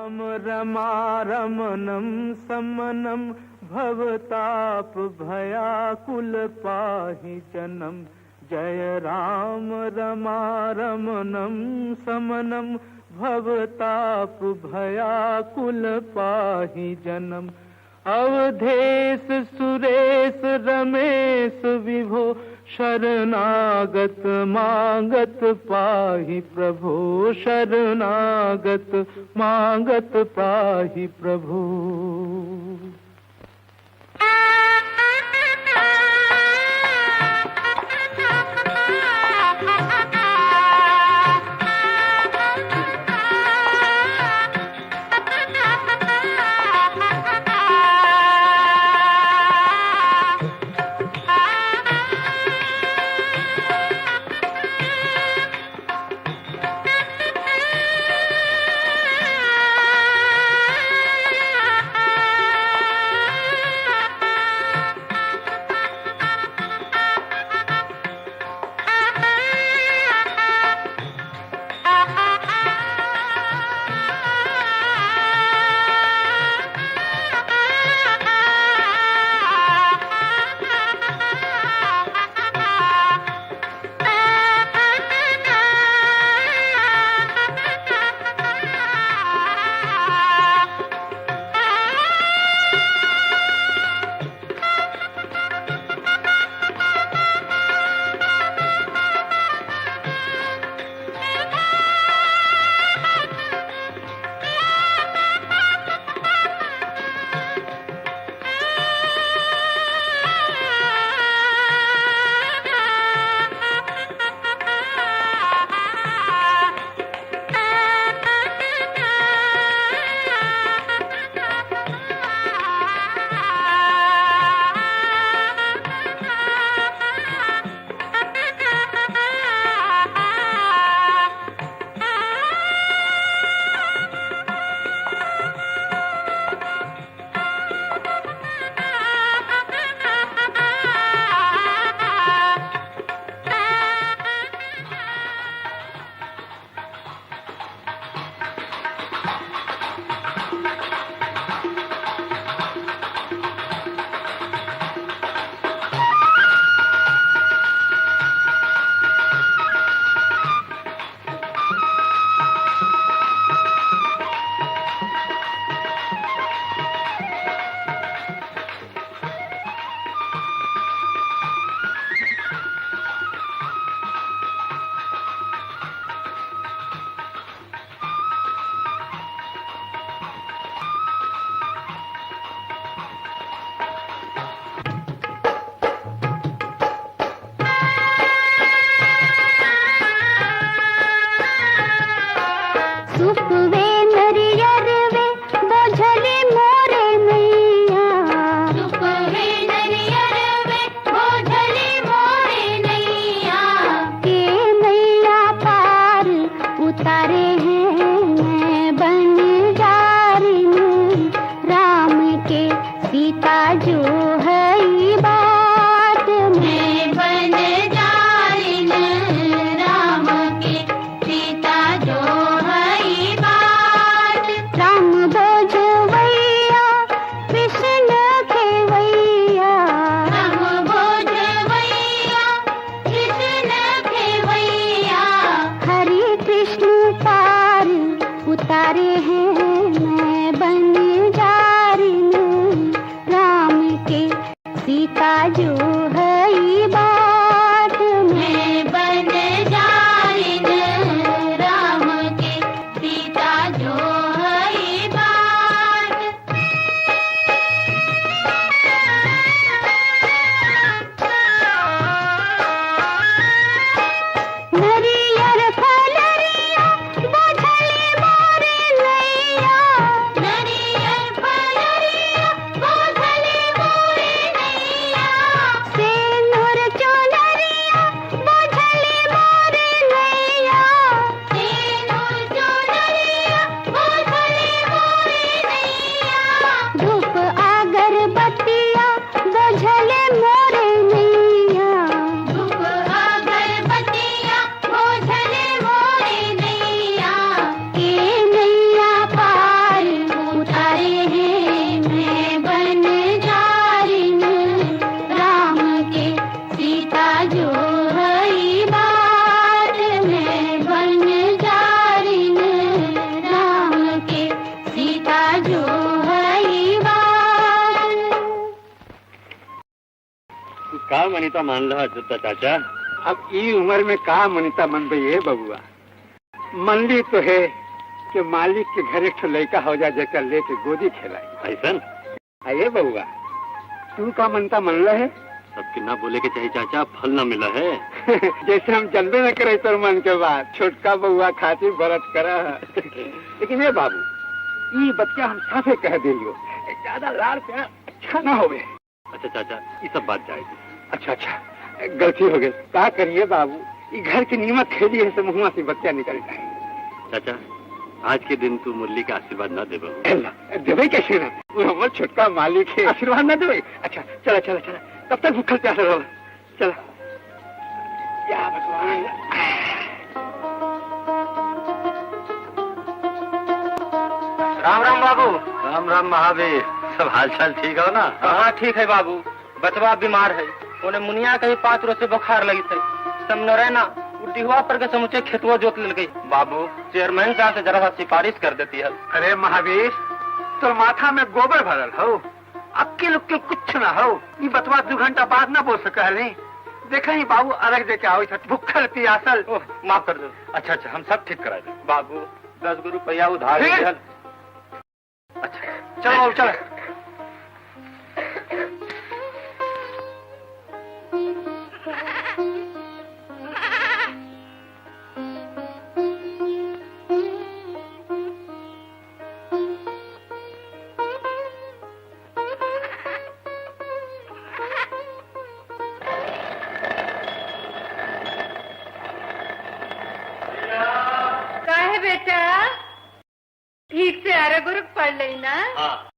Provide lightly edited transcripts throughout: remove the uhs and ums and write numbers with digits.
राम रमा रमणं समनं, भवताप भयाकुल पाहि जनम। जय राम रमा रमणं समनं, भवताप भयाकुल पाहि जनम। अवधेश सुरेश रमेश विभो, शरणागत मांगत पाहि प्रभो, शरणागत मांगत पाहि प्रभो। का मनीता मान ला जुत्ता चाचा? अब ई उम्र में का मनीता मन है बबुआ? मनली तो है कि मालिक के घर एक लड़का हो जा जेकर लेके गोदी खेलाई। ऐसा आइए बबुआ, तू का मनता मन है? सबके ना बोले के चाहिए चाचा, फल ना मिला है। जैसे हम जनबे न करे तोर मन के बाद छोटका बउआ खातिर व्रत करा। लेकिन ये बाबू, ये बच्चा हम साफे कह दिलियो, ज्यादा लाड़ प्यार अच्छा ना होवे। अच्छा चाचा, ये सब बात जाएगी। अच्छा अच्छा, गलती हो गई, क्या करिए बाबू, ये घर की नीमत खेली है से मुहुआ से बच्चा निकल जाए। चाचा आज के दिन तू मुरली का आशीर्वाद ना देबे। देबे कैसे ना, वो हमार छोटका मालिक है, आशीर्वाद ना देबे। अच्छा चला चला चला, तब तक भूखल प्यासा रहो। चला या भगवान। राम राम बाबू। राम राम महावीर, सब हाल चाल ठीक हो ना? हाँ ठीक है बाबू, बचवा बीमार है, उन्हें मुनिया कहीं 5 रोज से बुखार लगी थे। समनोरैना डिहुआ पर के समूचे खेतवा जोत ले गई। बाबू चेयरमैन साहब से जरा सा सिफारिश कर देती है। अरे महावीर, तो माथा में गोबर भरल हो, अक्किल उक्किल कुछ ना हो। ये बतवा 2 घंटा बाद ना बोल सका। देखा ही बाबू अलग दे के आओ, भूखल पियासल। ओह माफ कर दो। अच्छा अच्छा, हम सब ठीक करा दे बाबू। 10 गो रुपया उधार। अच्छा चलो बाबू चलो। बेटा ठीक से आरा गुरु पढ़ ली ना? हाँ।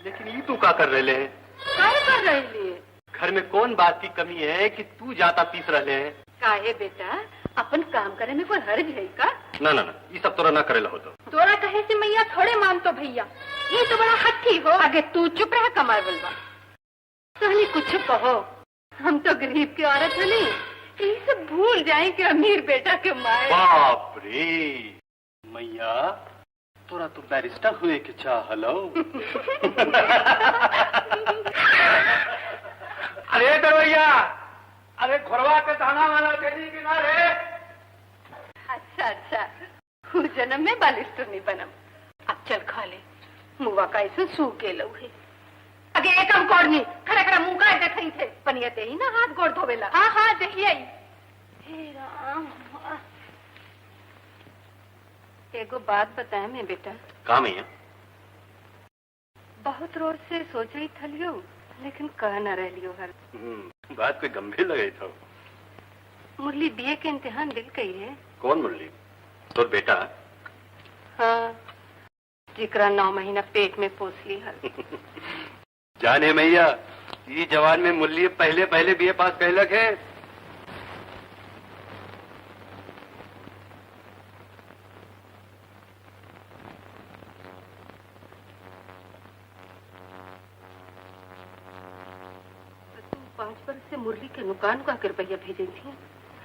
लेकिन ये तू का कर रहे हैं? का कर रही है? घर में कौन बात की कमी है कि तू जाता पीस रहे हैं? काहे बेटा, अपन काम करे में कोई हर्ज है का? ना ना ना, ये सब तोरा ना करेला हो तो। तोरा कहे से मैया थोड़े मान तो भैया, ये तो बड़ा हट्ठी हो। आगे तू चुप रह कमाए बोलवा। तोहनी कुछ कहो, हम तो गरीब की औरत हनी, ये सब भूल जाए कि अमीर बेटा के माए। बाप रे मैया, तोरा तो बैरिस्टर हुए के चाहलो। अरे दरवैया, अरे घरवा के दाना वाला तेरी के ना रे। अच्छा अच्छा, उस जन्म में बालिस्टर नहीं बनम। अब चल खा ले, मुआ का ऐसे सूख के लऊ है। अगे एक हम कोड़नी खड़ा खड़ा मुंह का देखई थे, पनिया दे ही ना हाथ गोड़ धोवेला। हाँ हाँ दही आई। हे राम, एगो बात बताए मैं बेटा। का मैया? बहुत रोज से सोच रही थलियो, लेकिन कह न रह हर। बात कोई गंभीर लगे था। मुरली बीए के इम्तिहान दिल गई है। कौन मुरली? तोर बेटा? हाँ, जिकरा 9 महीना पेट में पोस ली हल। जाने मैया, ये जवान में मुरली पहले पहले बीए पास कहलक है। तू 5 वर्ष से मुरली के नुका नुका के रुपया भेजे थी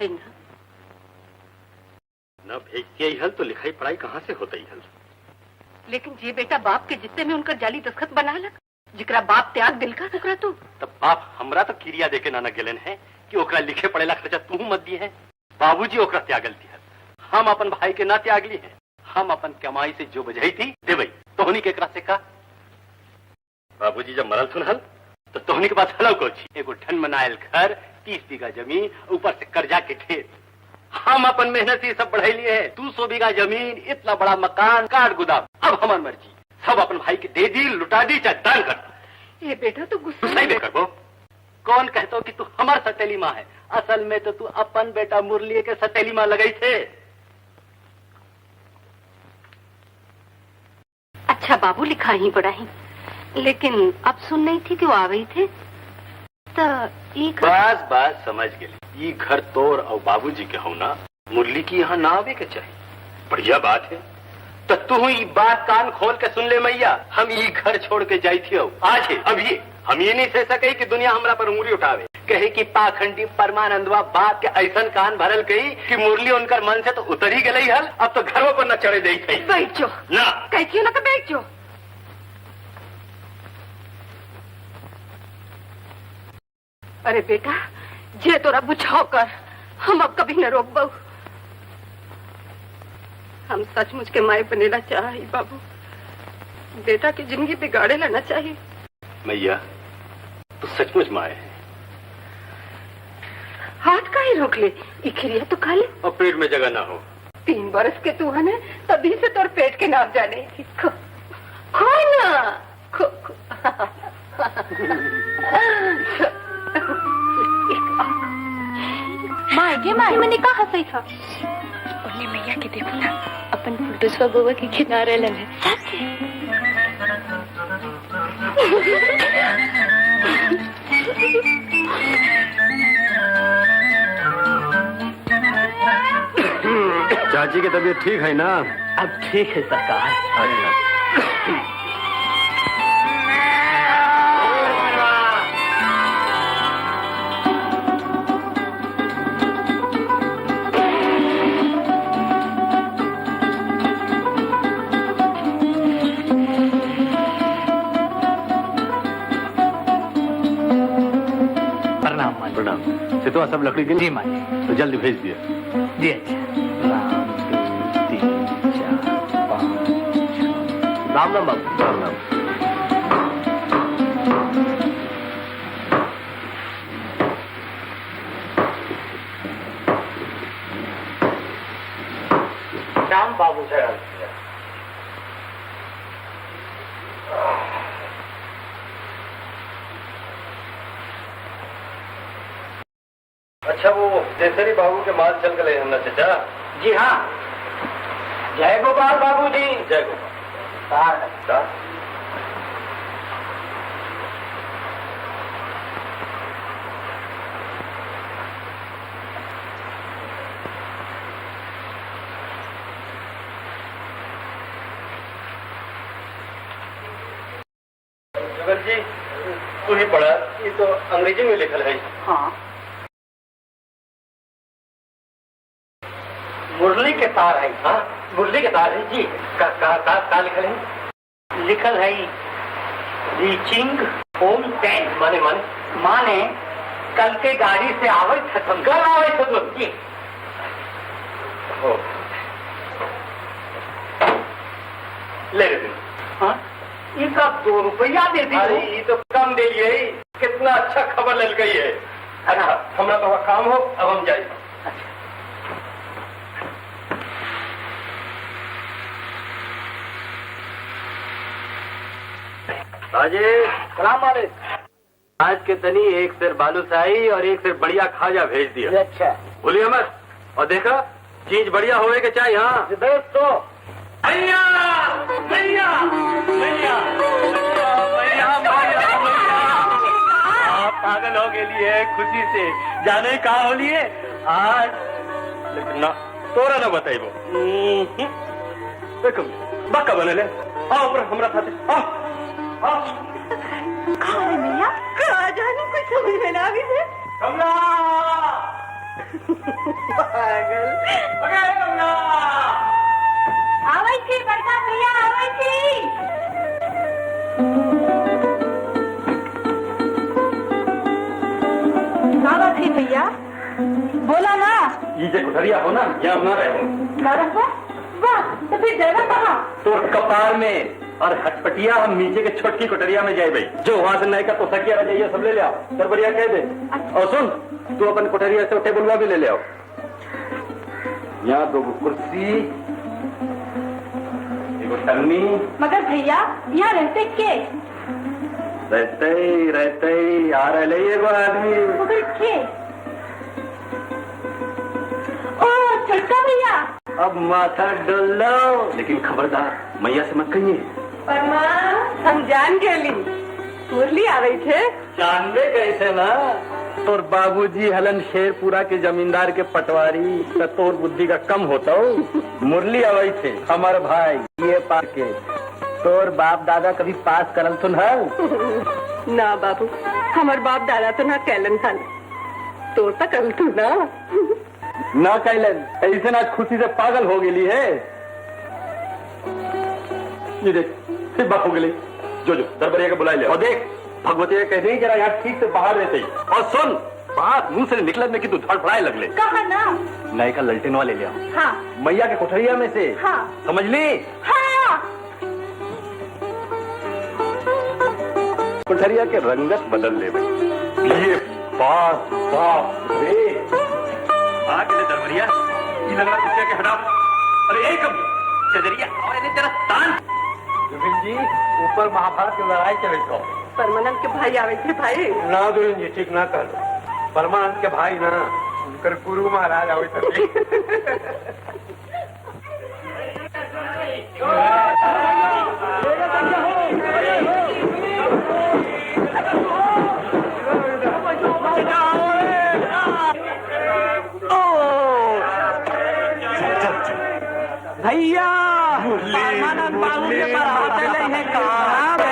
है ना? ना भेजती हल तो लिखाई पढ़ाई कहाँ से होता हल। लेकिन जे बेटा बाप के जितने में उनका जाली दस्खत बना लग, जिकरा बाप त्याग दिल का ओकरा तू। तब बाप हमरा तो किरिया देके नाना गेलन है कि ओकरा लिखे पढ़ेला खर्चा तू मत दी है। बाबूजी ओकरा त्यागल दी है, हम अपन भाई के ना त्यागली है। हम अपन कमाई से जो बजाई थी देवई, तोहनी के एकरा से का। बाबूजी जब मरल सुनहल तो तोहनी के पास हलव कोची, एगो ठन मनायल घर, 30 बीघा जमीन, ऊपर से कर्जा के ढेर। हम अपन मेहनत से सब बढ़ाई लिए है, 200 बीघा जमीन, इतना बड़ा मकान, काट गोदाम। अब हमार मर्जी, सब अपन भाई के दे दी, लुटा दी, चाहे दान कर। ये बेटा तो गुस्सा नहीं करबो। कौन कहतो कि तू हमार सतेली माँ है? असल में तो तू अपन बेटा मुरली के सतेली माँ लगाई थे। अच्छा बाबू, लिखा ही पढ़ाई, लेकिन अब सुन नहीं थी कि वो आ गई थे तो एक बस बस समझ गई। ये घर तोर और बाबूजी के हो ना, मुरली की यहाँ ना आवे के चाहिए। बढ़िया बात है। तो तू ये बात कान खोल के सुन ले मैया, हम ये घर छोड़ के जाई थी आज है अभी। हम ये नहीं सह सके कि दुनिया हमरा पर उंगली उठावे, कहे कि पाखंडी परमानंदवा बाप के ऐसन कान भरल गई कि मुरली उनकर मन से तो उतर ही गई हल, अब तो घरों पर न चढ़े दे थी। बैठो ना, कहती ना तो बैठो। अरे बेटा, जे तोरा बुझाओ कर, हम अब कभी न रोक बहू। हम सचमुच के माए बनेला चाही बाबू, बेटा की जिंदगी बिगाड़े ला ना चाहिए। मैया तू सचमुच माए है। हाथ का ही रोक ले, इखरिया तो खा ले। और पेट में जगह ना हो। 3 बरस के तू है ना, तभी से तोर पेट के नाप जाने। खो खो ना, खो खो। माँ गे माँ, मैंने कहा हंसई था। उन्हें मैया के देखो ना, अपन फुलटुसवा बउआ के किनारे लगे। सच चाची की तबीयत ठीक है ना? अब ठीक है सरकार। अच्छा। प्रणाम मालिक। प्रणाम। सितवा सब लकड़ी के जी मालिक। तो जल्दी भेज दिया। जी अच्छा। 1 2 3 4 5 6। राम राम बाबू। राम राम। राम बाबू साहब। अच्छा वो देसरी बाबू के माल चल गए हमने चाचा। जी हाँ। जय गोपाल बाबू जी। जय गोपाल। जुगल जी तू ही पढ़ा, ये तो अंग्रेजी में लिखल है। हाँ, मुरली के तार है। हाँ, मुरली के तार है जी। का का का, का लिखल है? लिखल है रीचिंग होम 10। माने माने माने कल के गाड़ी से आवे खत्म। कल आवे खत्म जी। हो ले रे। हाँ, इनका 2 रुपया दे दी। अरे ये तो कम दे लिए, कितना अच्छा खबर लग गई है। अच्छा हमरा तो काम हो, अब हम जाए। अच्छा। सलाम मालिक। आज के तनी 1 सेर बालूशाही और 1 सेर बढ़िया खाजा भेज दिया। अच्छा। बोलिए मत, और देखा चीज बढ़िया होवे के चाहिए। हाँ दोस्तों। भैया भैया भैया भैया भैया, आप पागल हो गए लिए खुशी से, जाने कहा हो लिए आज। लेकिन ना तोरा ना बताइबो। देखो बक्का बने ले, आओ ऊपर हमरा साथे आओ आओ। कहाँ है मैया? कहाँ जाने, कुछ समझ में ना आवी है। कमला पागल। अरे कमला आवे छी बड़का भैया, आवे छी। का बात है भैया, बोला ना। ये जो कोठरिया हो ना, यहाँ ना रहो। ना रहो? वाह, तो फिर जाएगा कहाँ? तो कपार में और हटपटिया हम नीचे के छोटकी कोठरिया में जाए भाई, जो वहां से नयका तो सकिया रह जाइए सब ले ले आओ। दरबरिया कह दे। अच्छा। और सुन, तू अपन कोठरिया से टेबुलवा भी ले ले आओ। यहाँ 2 कुर्सी, एगो टंगनी। मगर भैया यहाँ रहते के? रहते रहते आ रहे एगो आदमी। मगर के? ओ छोटका भैया। अब माथा डोल लो, लेकिन खबरदार मैया से मत कहिए। परमा हम जान गेली, मुरली आ रही थे। जानबे कैसे ना, तोर बाबूजी हलन शेरपुरा के जमींदार के पटवारी, त तोर बुद्धि का कम होता हो। मुरली अवई थे हमार भाई ये पार के, तोर बाप दादा कभी पास करल तुन हल? ना बाबू, हमार बाप दादा तो ना कैलन हल, तोर तो करल तू ना। ना कैलन, ऐसे ना खुशी से पागल हो गेली है। ये देख फिर बाप हो गेली। जो जो दरबरिया के बुला ले, और देख भगवती कह दे जरा यार ठीक से बाहर रहते। और सुन, बात मुंह से निकलत में कि तू धड़फड़ाए लगले। कहा ना नए का ललटेनवा ले लिया। हाँ। मैया के कोठरिया में से। हाँ। समझ ली? हाँ। कोठरिया के रंगत बदल ले भाई। ये बाप बाप रे, आके ले दरबरिया, ये लग रहा कुतिया के हटा। अरे एक चदरिया और इन्हें जरा तान। दुबिन जी, ऊपर महाभारत की लड़ाई चले तो परमानंद के भाई आवे थे भाई। ना दुबिन जी, ठीक ना कर, परमानंद के भाई ना, उनकर गुरु महाराज आवे थे। भैया परमानंद बाबू के पढ़ाते नहीं है काम।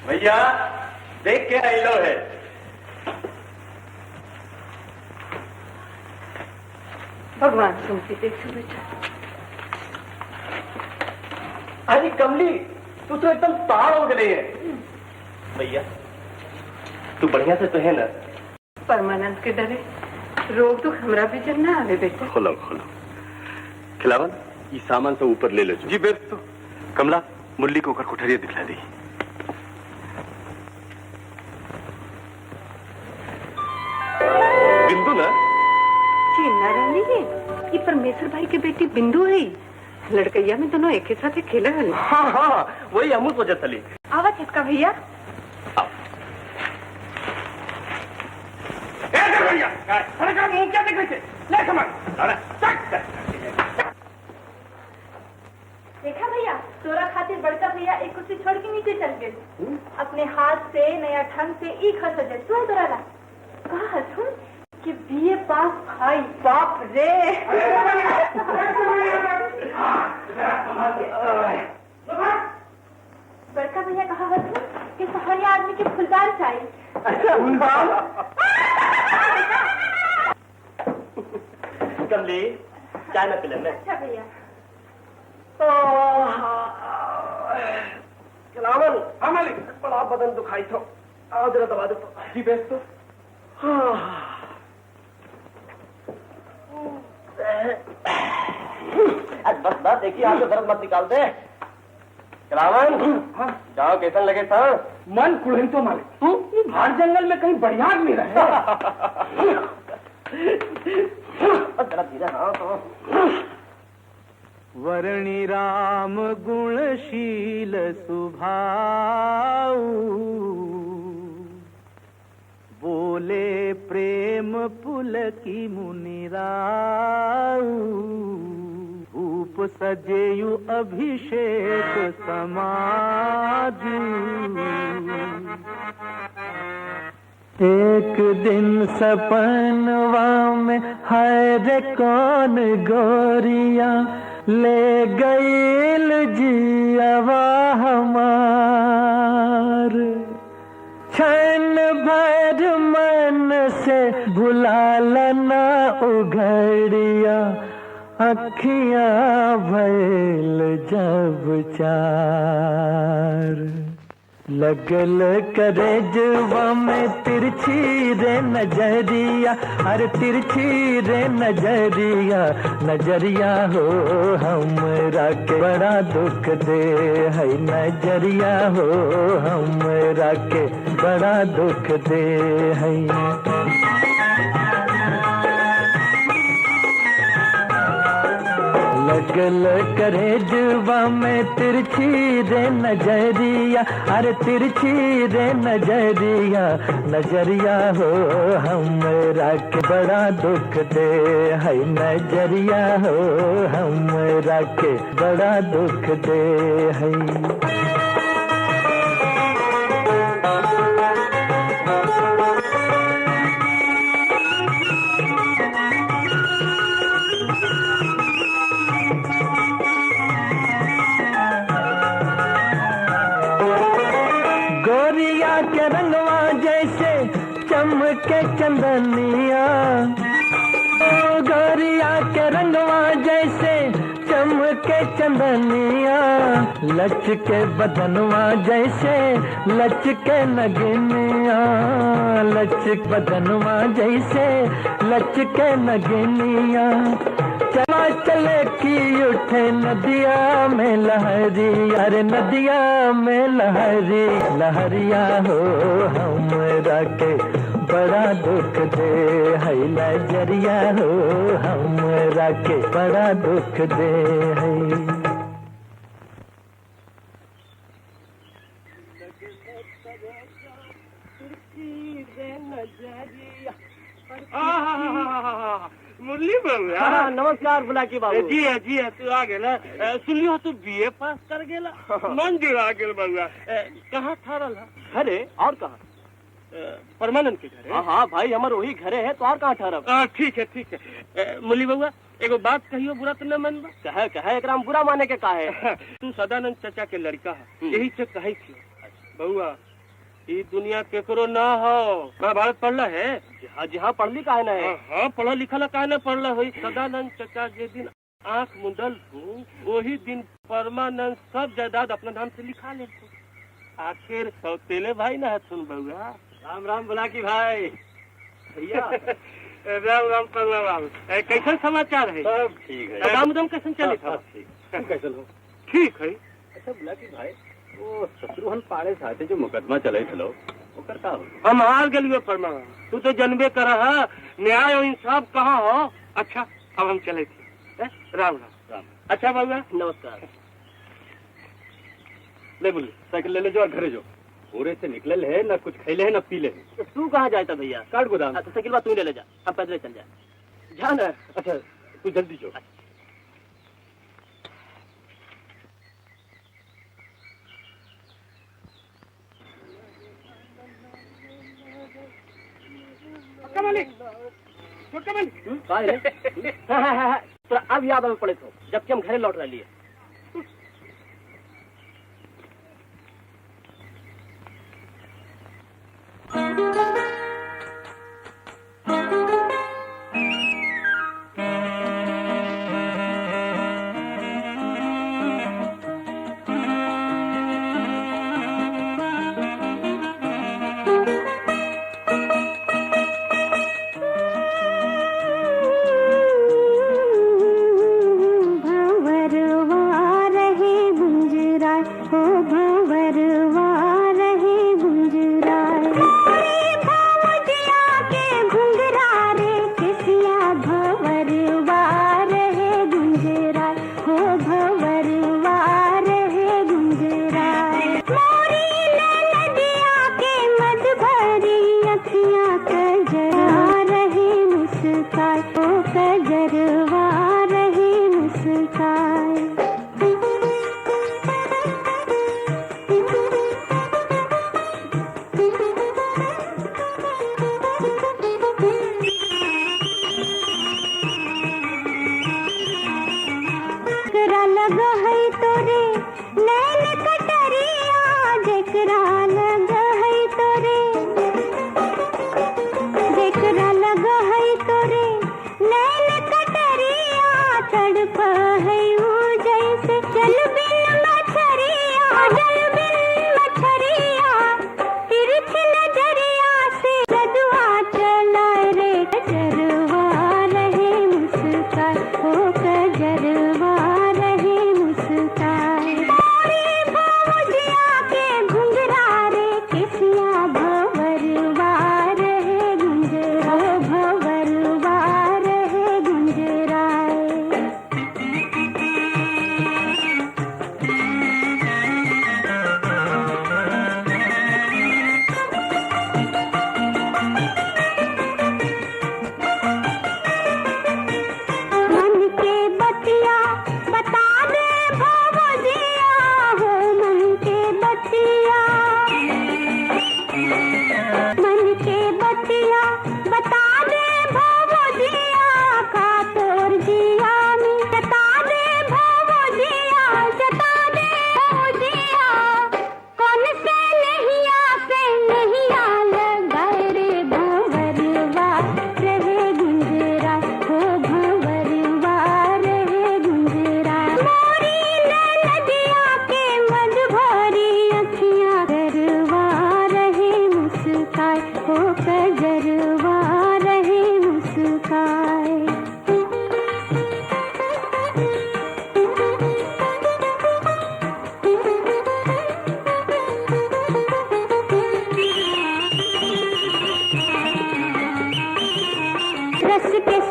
भैया देख के आइलो है। भगवान सुनती देखो बेटा। अरे कमली, तू तो एकदम ताड़ हो गई है। भैया तू बढ़िया से तो है ना? परमानंद के डरे रोग दुख हमरा भी जब ना आवे बेटा। खोलो खोलो खिलावन, ये सामान सब ऊपर ले लो। जी बेर तो कमला मुरली को कोठरिया दिखला दी। बिंदु ना चिन्ना रानी है ये परमेश्वर भाई की बेटी बिंदु है। लड़कैया में दोनों एक ही साथ खेला है। हाँ हाँ, वही हमू सोचत हली। आवा छिटका भैया। मुंह क्या देख रहे थे? ले सामान। देखा भैया, तोरा खातिर बड़का भैया एक कुर्सी छोड़ के नीचे चल गए। अपने हाथ से नया ढंग से एक सजे तू तोरा ला कहा सुन कि बीए पास भाई। बाप रे। बड़का भैया कहा हसुन कि सफरिया आदमी के फुलदार चाहिए। अच्छा फुलदार। कमली चाय ना पिले मैं। अच्छा भैया। हाँ मालिक, बड़ा बदन दुखाई थो, आओ जरा दबा दो। जी बेच तो। आज बस बस देखिए, आज दर्द मत निकाल दे। खिलावन, जाओ कैसन लगे था? मन कुड़न तो मालिक, तू भाड़ जंगल में कहीं बढ़िया आदमी रहे। जरा धीरे। हाँ तो वर्णी राम गुणशील सुभाऊ, बोले प्रेम पुलकी मुनिराऊ, भूप सजेयु अभिषेक समाजू। एक दिन सपनवा में हर कौन गोरिया ले गईल जियवा हमार, क्षण भर मन से भुला लना उघड़िया, अखियां भइल जब चार। लगल करेजवा में तिरछी रे नजरिया, अरे तिरछी रे नजरिया, नजरिया हो हमरा के बड़ा दुख दे है, नजरिया हो हमरा के बड़ा दुख दे है। लगल करेजवा में तिरछी रे नजरिया, अरे तिरछी रे नजरिया, नजरिया हो हमरा के बड़ा दुख दे है, नजरिया हो हमरा के बड़ा दुख दे है। चमके चंदनिया, ओ गोरिया के रंगवा जैसे चमके चंदनिया, लचके बदनवा जैसे लचके नगिनिया, लचक बदनवा जैसे लचके नगिनिया। चला चले की उठे नदिया में लहरी, अरे नदिया में लहरी, लहरिया हो हमरा के बड़ा दुख दे है, लजरिया हो हमरा के बड़ा दुख दे है। मुरली बबुआ। हाँ, नमस्कार बुलाकी बाबू। जी है जी है, तू आ गेला। सुनलियो तू बीए पास कर गेला, मन जुड़ा गेल बबुआ। कहाँ ठहरल है? घरे। और कहाँ? परमानंद के घरे। हाँ हाँ भाई, हमर वही घरे है, तो और कहाँ ठहरब? ठीक है ठीक है। मुरली बबुआ एगो बात कहियो, बुरा तो न मनबा? कहे कहे, एकरा में बुरा माने के का है? तू सदानंद चाचा के लड़का है, यही से कहे थी बउआ, ई दुनिया केकरो ना हो। महाभारत पढ़ला है? जी हाँ जी हाँ, पढ़ली काहे ना है। हाँ पढ़ा लिखल काहे ना पढ़ला होई। सदानंद चाचा जे दिन आंख मुंडल हूँ वही दिन परमानंद सब जायदाद अपना नाम से लिखा ले। आखिर सौतेले भाई ना हथुन बउआ। राम राम बुलाकी भाई। भैया राम राम परमा बाबू, कैसन समाचार है? सब ठीक है। दाम उदम कैसन चले? सब ठीक। तुम कैसन हो? ठीक है। अच्छा बुलाकी भाई, वो शत्रुघ्न पाड़े साथे जो मुकदमा चले थलो, ओकर का हो? हम हार गेलियो परमा, तू तो जनबे कर न्याय और इंसाफ कहाँ हो। अच्छा अब हम चले थे। राम राम राम। अच्छा बाबू नमस्कार। ले बोली साइकिल ले ले जो और घरे जो। पूरे से निकलल है ना, कुछ खैले है ना पीले है। तू कहाँ जाता भैया? काट गोदाम। तो साइकिल तू ले ले जा, हम पैदल चल जाए। जा ना। अच्छा तू जल्दी जो। तोरा अब याद आवे पड़े तो, जबकि हम घरे लौट रहे। भंवरवा रहे गुंजराय, हो भंवरवा रहे गुंजराय।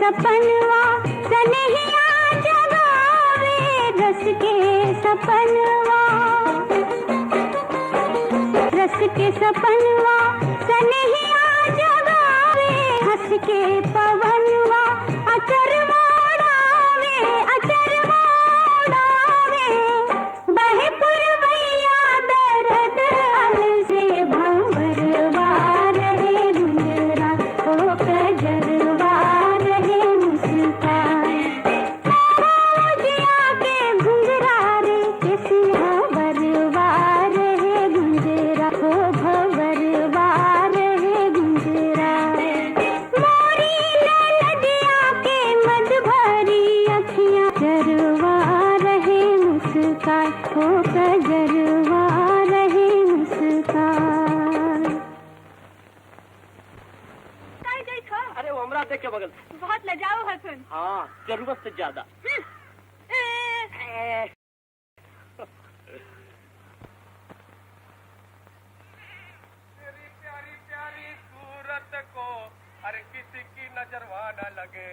सपनवा सनहिया जगावे रस के सपनवा, रस के सपनवा सनहिया जगावे, हंस के पवनवा अचरवा उड़ावे, अचरवा उड़ावे, बहे पुरवैया दर्द अल से भंवरवा रहे गुंजरा, ओ कजरवा रहे मुस्कान। जिया के घुंघरा रे किसिया बरवा रहे गुंजरा, ओ भंवरवा रहे गुंजरा। मोरी नदिया के मद भरी अखियां चरवा रहे मुस्कान, ओ कजरवा रहे मुस्कान। काय जाई छो? अरे वो हमरा देख के बगल। बहुत लजाओ हसन। हाँ, जरूरत से ज्यादा। ए, तेरी प्यारी प्यारी सूरत को हर किसी की नजरवा न लगे,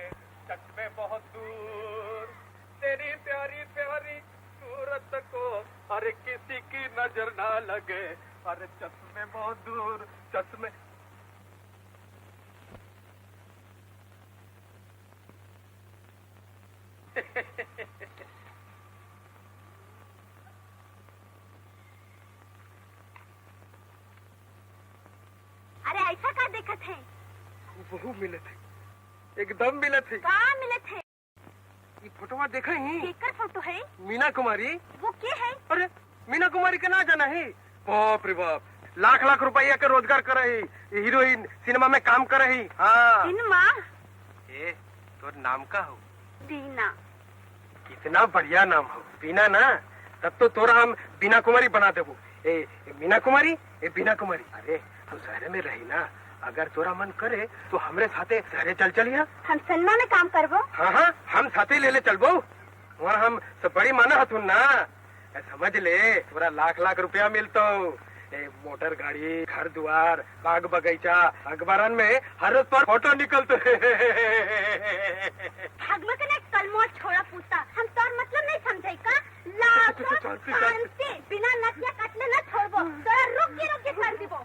चश्मे बहुत दूर। तेरी प्यारी प्यारी सूरत को हर किसी की नजर ना लगे, अरे चश्मे बहुत दूर, चश्मे। अरे ऐसा का देखत है? बहु मिले थे, एकदम मिले थे। का मिलत है? ये फोटोवा देखा ही? केकर फोटो है? मीना कुमारी। वो के है? अरे मीना कुमारी के ना जाना है? बाप रे बाप, लाख लाख रुपया के रोजगार कर रही हीरोइन, सिनेमा में काम कर रही। हाँ। सिनेमा? ए, तोर नाम का हो? दीना। कितना बढ़िया नाम हो बीना ना, तब तो तोरा हम बीना कुमारी बना देबो। ए ए, मीना कुमारी, ए बीना कुमारी। अरे तू शहर में रही ना, अगर तोरा मन करे तो हमरे साथे शहरे चल चलिया। हम सिनेमा में काम करबो? हाँ हाँ, हम साथे ले ले चलबो, वहाँ हम सब बड़ी माना हथुन ना। ए, समझ ले तोरा लाख लाख रुपया मिलतो, ए, मोटर गाड़ी, घर द्वार, बाग बगीचा, अखबारन में हर रोज पर फोटो निकलते। भागमा के ना कलमोर छोड़ा पूता, हम तोर मतलब नहीं समझे का? लाख चल, चल, चल। शांति बिना नथिया कटले ना छोड़बो, तोरा रुक के रुक के कर दिबो।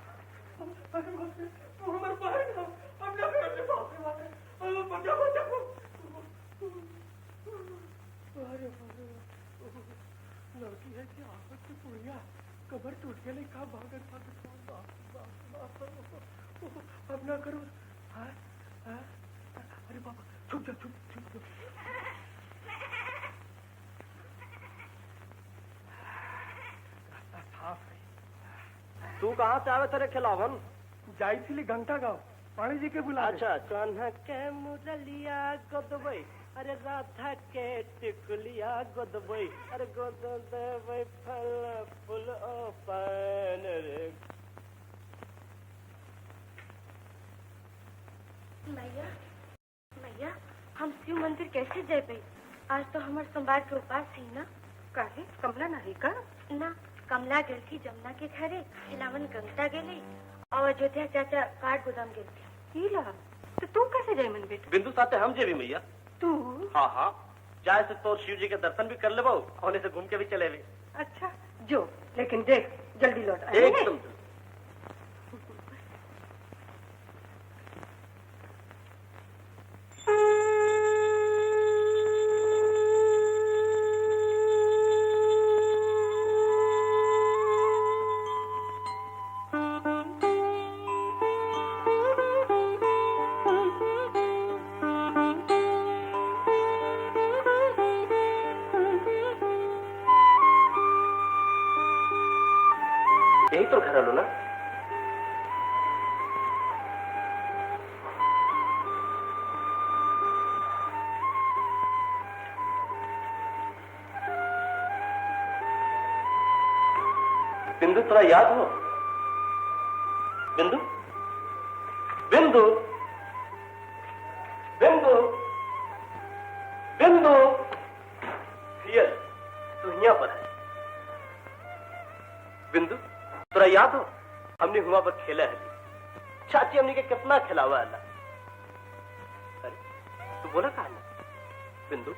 लड़की है कि आफत की पुड़िया, कमर टूट गई का भागत भागत। बाप बाप बाप, अब ना करो। हाँ हाँ, अरे बाबा छुप जा, छुप छुप छुप। रास्ता साफ है। तू कहाँ से आवे तेरे खिलावन? जाई थी गंगटा गाँव, पाणी जी के बुला। अच्छा, कान्हा के मुरलिया गोदबई, अरे राधा के टिकुलिया गोदबई, अरे गोद देबै फल फूल ओ पान रे। मैया मैया, हम शिव मंदिर कैसे जेबे? आज तो हमार सोमवार के उपास है ना। काहे कमला नहीं का? ना, कमला गेल थी जमुना के घरे, खिलावन गंगटा गेले और अयोध्या चाचा काठ गोदाम गेल थी। ला तो तू कैसे जाए मन बेटा? बिंदु साथे हम जेबी मैया। तू? हाँ हाँ, जाए से तो शिव जी के दर्शन भी कर लेबो, होने से घूम के भी चले भी। अच्छा जो, लेकिन देख जल्दी लौट आए। एकदम। यही तो घर लो ना। बिंदु थोड़ा याद हो? बिंदु, बिंदु, बिंदु, बिंदु, हियर तू यहाँ पर है। बिंदु तोरा याद हो हमने हुआ पर खेला है? चाची हमने के कितना खिलावा है। अरे तू तू बोला कहा ना? बिंदु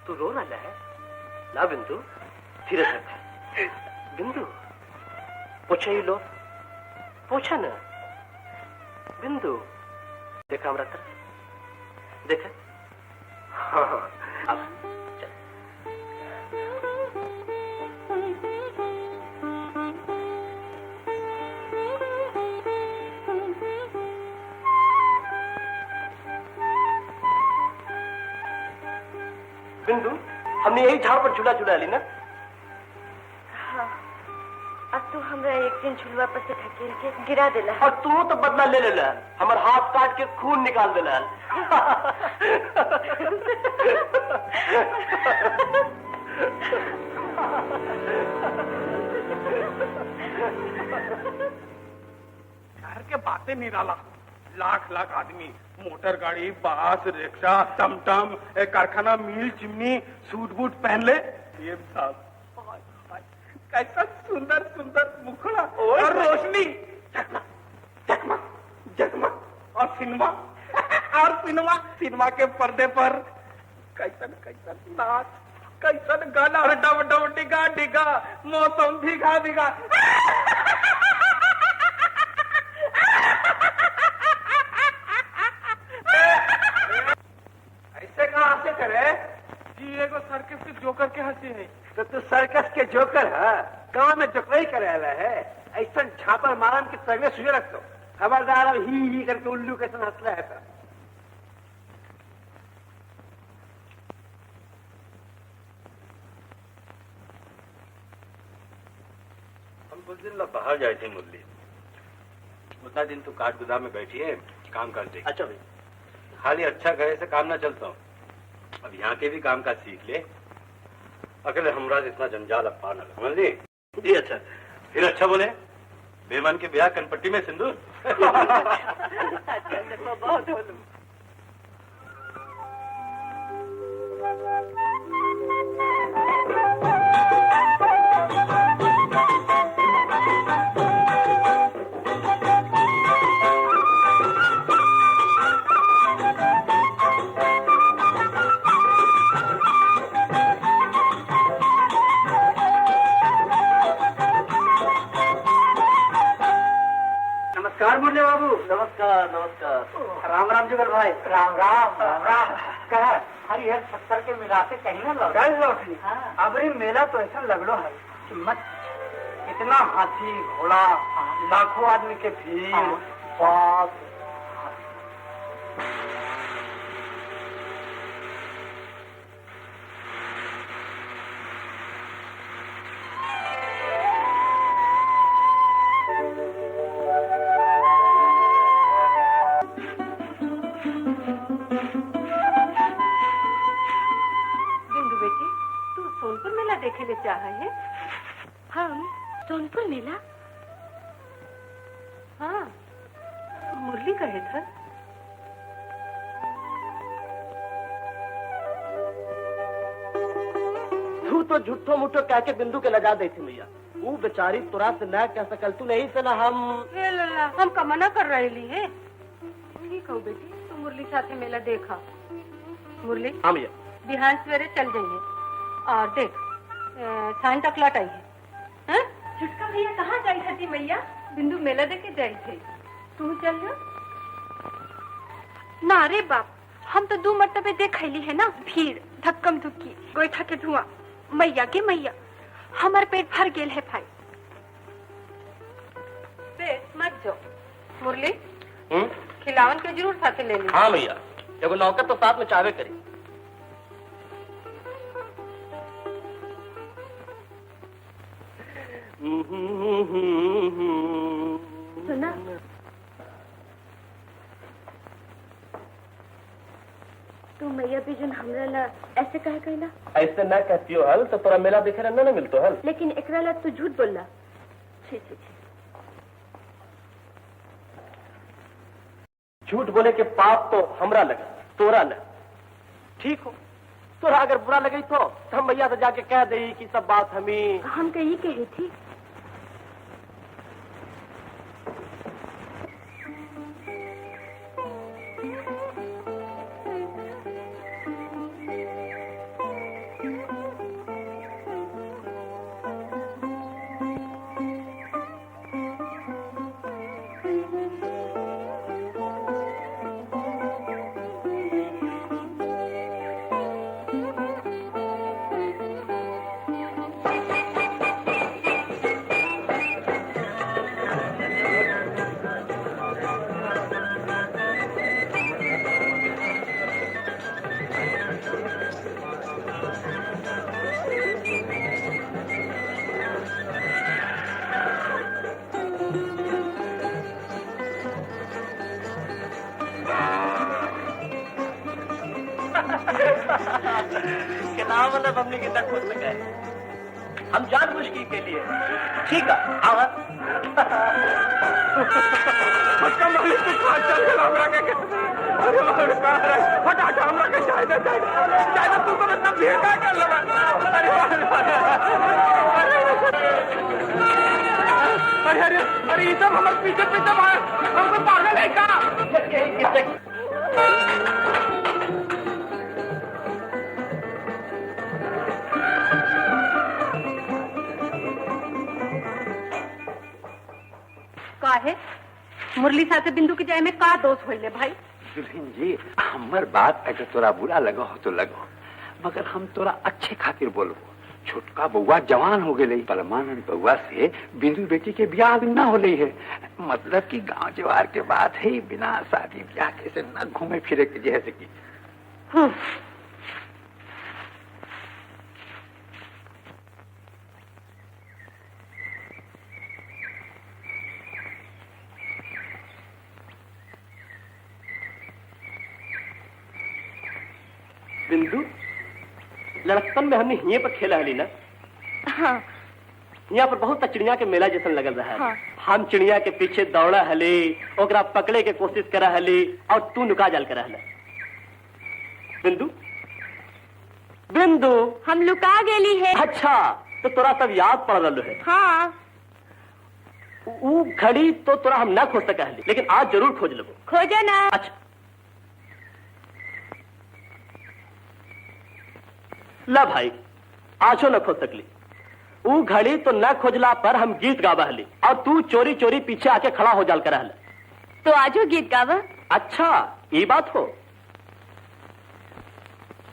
तू रो रहा है ना? बिंदु धीरे रख। बिंदु पोछा ही लो, पोछा ना। बिंदु देखा हमरा तरफ, देखा। हाँ अब चल। बिंदु हमने यही झाड़ पर झूला झूला ली ना? हाँ, अब तू हमरा एक दिन झुलवा पर से धकेल के गिरा देला। और तू तो बदला ले लेला, हमार हाथ काट के खून निकाल देला। शहर के बातें निराला, लाख लाख आदमी, मोटर गाड़ी, बस, रिक्शा, टमटम, कारखाना, मिल, चिमनी, सूट बूट पहन ले। ये साहब कैसा सुंदर सुंदर मुखड़ा और रोशनी, जगमग जगमग जगमग, और सिनेमा और सिनेमा, सिनेमा के पर्दे पर कैसन कैसन नाच, कैसन गाना, और डब डब डिगा डिगा, मौसम भीगा भीगा। ऐसे कहाँ से करे जी? एगो सर्कस के जोकर के हंसी है। तो तू सर्कस के जोकर है, गाँव में जोकरई करे है। ऐसा छापर मारम के तगड़े सुझे रख दो। खबरदार अब ही ही करके उल्लू कैसे हंसला है। हम कुछ दिन बाहर जाए थे मुरली, उतना दिन तू काठ गोदाम में बैठी है, काम कर दे। अच्छा भाई, खाली अच्छा करे से काम ना चलता हूँ, अब यहाँ के भी काम काज सीख ले। अकेले हमरा इतना जंजाल अब पार न लगा, समझ ली? जी अच्छा। फिर अच्छा बोले, बेमन के ब्याह कनपट्टी में सिंदूर। अच्छा देखो बहुत हो। नमस्कार मुरली बाबू। नमस्कार नमस्कार। राम राम जुगल भाई। राम राम राम राम। कह हरिहर छत्तर के मिला से कहीं ना लौट लौटली। हाँ। अबरी मेला तो ऐसा लगलो है कि मत, इतना हाथी घोड़ा, लाखों आदमी के भीड़। बाप देखे ले चाहे है? हम सोनपुर मेला? हाँ, मुरली कहे था। तू तो झूठो मूठो कह के बिंदु के लजा दे थी भैया। वो बेचारी तुरा से न कह सकल, तू नहीं से ना हम। लल्ला, हम का मना कर रही है। ठीक हो बेटी, तू मुरली साथे मेला देखा। मुरली। हाँ भैया। बिहान सवेरे चल जाइए और देख सांझ तक लौट आई है। छुटका भैया कहाँ जाई थी मैया? बिंदु मेला देखे जाई थे, तू चल जा। ना रे बाप, हम तो दो मरतबे देख ली है ना, भीड़ धक्कम धुक्की, गोईठा के धुआं, मैया के मैया, हमार पेट भर गेल है भाई। पेट मत जाओ मुरली, खिलावन के जरूर साथे ले ली। हाँ भैया, एगो नौकर तो साथ में चावे करी। सुना, तू मैया बिजन हमरा ला ऐसे कहे कहला? ऐसे ना कहती हो हल तो तोरा मेला देखे ना ना मिलतो हल। लेकिन एकरा ला तू झूठ बोलला। छी छी छी। झूठ बोले के पाप तो हमरा लगे, तोरा न। ठीक हो, तोरा अगर बुरा लगे तो हम भैया से जाके कह दे कि सब बात हमें हम कही कही थी। मतलब हमने के न खोज सके, हम जानबूझ के के लिए। ठीक है आवा। हमरा के चाय दे, चाय दे, तू तो इतना भीड़ का कर लगा। अरे अरे अरे अरे ये सब हमारे पीछे पीछे भाग, हमको पागल है का? काहे मुरली साथे बिंदु के जाए में का दोष होइले भाई? दुल्हन जी हमर बात अगर तोरा बुरा लगा हो तो लगो, मगर हम तोरा अच्छे खातिर बोलबो। छोटका बउआ जवान हो गए, परमानंद बउआ से बिंदु बेटी के ब्याह ना होले है। मतलब कि गांव जवार के बात है, बिना शादी ब्याह के से न घूमे फिरे के जैसे कि। बिंदु, लड़कपन में हमने हिये पर खेला हली ना? हाँ। यहाँ पर बहुत चिड़िया के मेला जैसन लगल रहा है। हाँ। हम चिड़िया के पीछे दौड़ा हली, ओकरा पकड़े के कोशिश करा हली और तू नुका जाल करा हला। बिंदु, बिंदु हम लुका गेली है। अच्छा तो तोरा सब याद पड़ रहा है। हाँ। ऊ घड़ी तो तोरा हम ना खोज सका हली, लेकिन आज जरूर खोज लेबो। खोजो ना। अच्छा ला भाई, आजो न खोज सकली। ऊ घड़ी तो न खोजला पर हम गीत गावा हली और तू चोरी चोरी पीछे आके खड़ा हो जाल कर हल। तो आजो गीत गावा। अच्छा ये बात हो।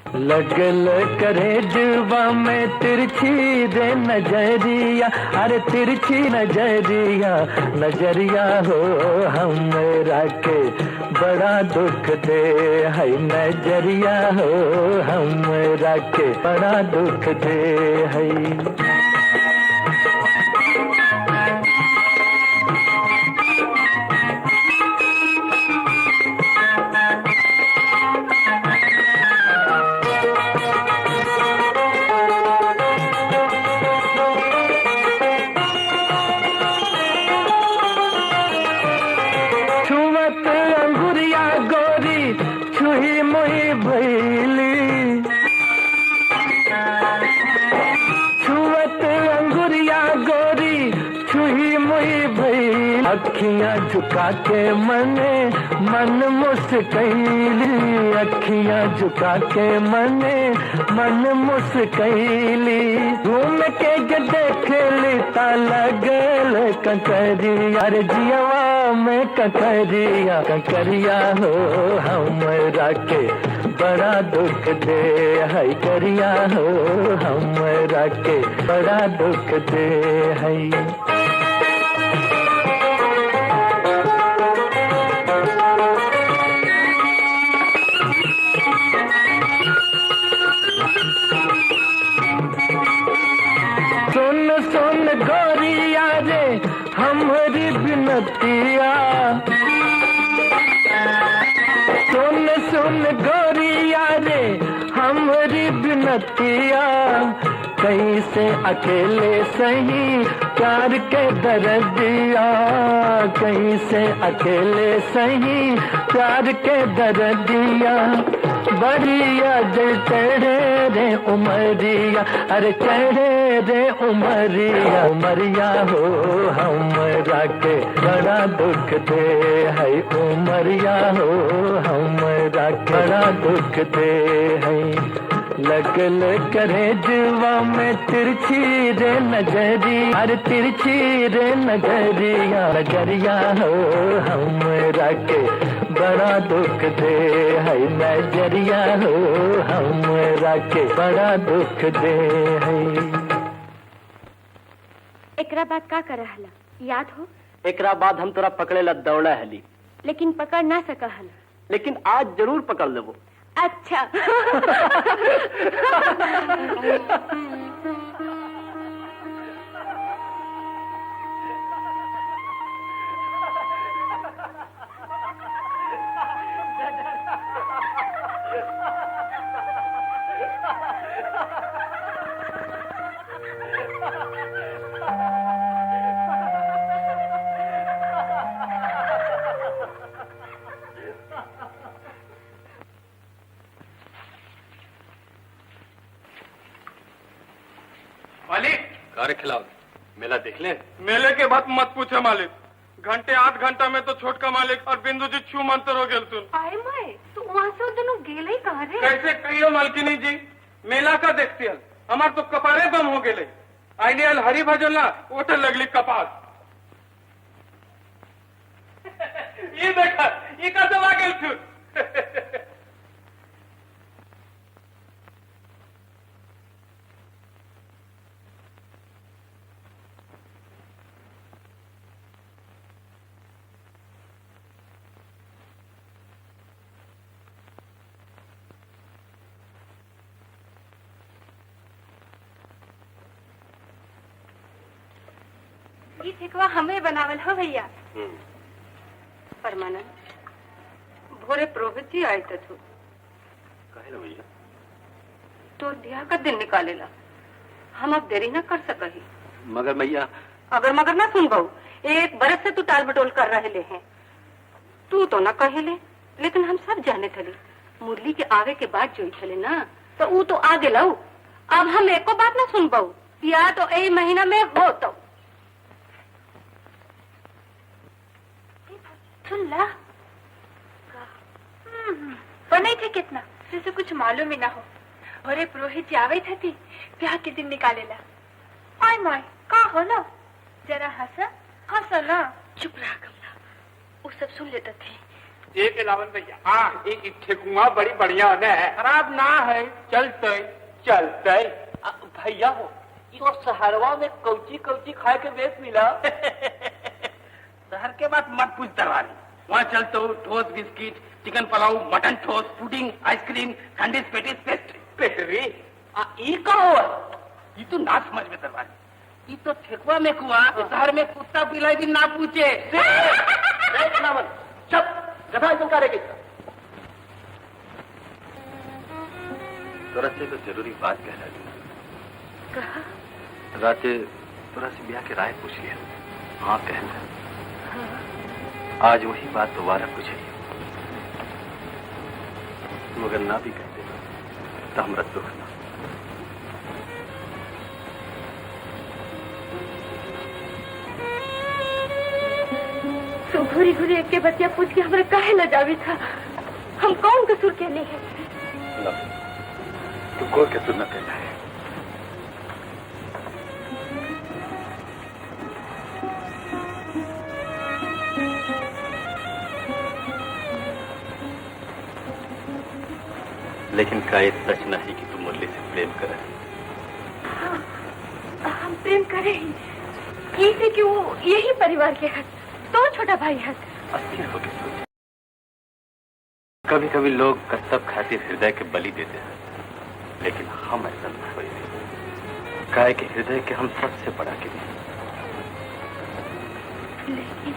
लगल करे जुबा में तिरछी रे नजरिया, अरे तिरछी नजरिया, नजरिया हो हमरा के बड़ा दुख दे है, नजरिया हो हमरा के बड़ा दुख दे है। अखियां झुका के मने मन मुस्कैली, अखियां झुका के मने मन मुस्कैली, घूम के देख ली लगल कंकरिया, अरे जियवा में कंकरिया, कंकरिया हो हमरा के बड़ा दुख दे है, करिया हो हमरा के बड़ा दुख दे है। सुन सुन गोरिया रे हमरी बिनतिया, सुन सुन गोरिया रे हमरी बिनतिया, कैसे अकेले सही प्यार के दर्दिया, कैसे अकेले सही प्यार के दर्दिया, बढ़िया जल चढ़े रे उमरिया, अरे चढ़े रे उमरिया, उमरिया हो हमरा के बड़ा दुख दे है, उमरिया हो हमरा के बड़ा दुख दे है। लगल करे जुआ में तिरछी रे नजरिया, अरे तिरछी रे नजरिया, नजरिया हो हमरा के बड़ा दुख दे है, नजरिया हो हमरा के बड़ा दुख दे है। एकरा बाद का कर हला याद हो? एकरा बाद हम तोरा पकड़े ला दौड़ा हली, लेकिन पकड़ ना सका हला। लेकिन आज जरूर पकड़ लेबो। अच्छा। कार्य खिलाओ मेला देख ले। मेले के बाद मत पूछे मालिक, घंटे 8 घंटा में तो छोटका मालिक और बिंदु जी छू मंतर हो गेल तुम। आए माए, तो वहाँ से दोनों गेले कहाँ रे? कैसे कहियो मालकिनी जी, मेला का देखती हल हमार तो कपारे बम हो गेले। आइली हल हरी भजन ला ओटे लगली कपास। ये देखा ये कैसे आ गेल तू। ये ठेकुआ हमें बनावल हो भैया। परमानंद, भोरे पुरोहित जी आए थे। काहे ला भैया? तो ब्याह का दिन निकालेला, हम अब देरी ना कर सकही। मगर भैया। अगर मगर ना सुन बहू, 1 बरस से तू टाल बटोल कर रहे ले हैं। तू तो ना कहेले, लेकिन हम सब जाने थले मुरली के आवे के बाद जोई थले ना, तो ऊ तो आ गेलऊ। अब हम एको बात ना सुन बहू, ब्याह तो यही महीना में हो तो। सुन ला, बने थे कितना जैसे कुछ मालूम ही ना हो। अरे पुरोहित जी आवे थी ब्याह के दिन निकालेला। आय my का हो ना, जरा हंस हंस ना। चुप रहा कमला, वो सब सुन लेते थे। एक लावन भैया, हाँ एक ठेकुआ बड़ी बढ़िया है, खराब ना है, चलते चलते। भैया हो तो शहरवा में कौची कौची खाए के बेस मिला। शहर के बात मत पूछ दरवानी, वहाँ चलते हो ठोस बिस्किट, चिकन पुलाव, मटन ठोस, पुडिंग, आइसक्रीम, ठंडी पेटीज, पेस्ट्री। पेस्ट्री ई का हो? ये तो ना समझ में दरवानी, ये तो ठेकुआ में कुआ, शहर में कुत्ता बिलाई भी ना पूछे। चुप गधा करे के। तोरा से तो जरूरी बात कहला दी। कहा? राते तोरा से ब्याह के राय पूछ लिया। हाँ कहला। आज वही बात दोबारा पूछ रही, मगर ना भी कहते तो हमरा दुख ना। तो घूरी घूरी एक के बतिया पूछ के हमरा काहे लजावी था? हम कौन कसूर के लिए है? तू कोई कसूर न कहना है। लेकिन का ये सच नहीं कि तू मुरली से प्रेम करे? हाँ, हम प्रेम करे ही इसे कि वो यही परिवार के हक, तो छोटा भाई हक। अस्थिर होके सोच। कभी कभी लोग कर्तव्य खातिर हृदय के बलि देते हैं, लेकिन हम ऐसा नहीं होते। काहे कि हृदय के हम सबसे बड़ा के लिए। लेकिन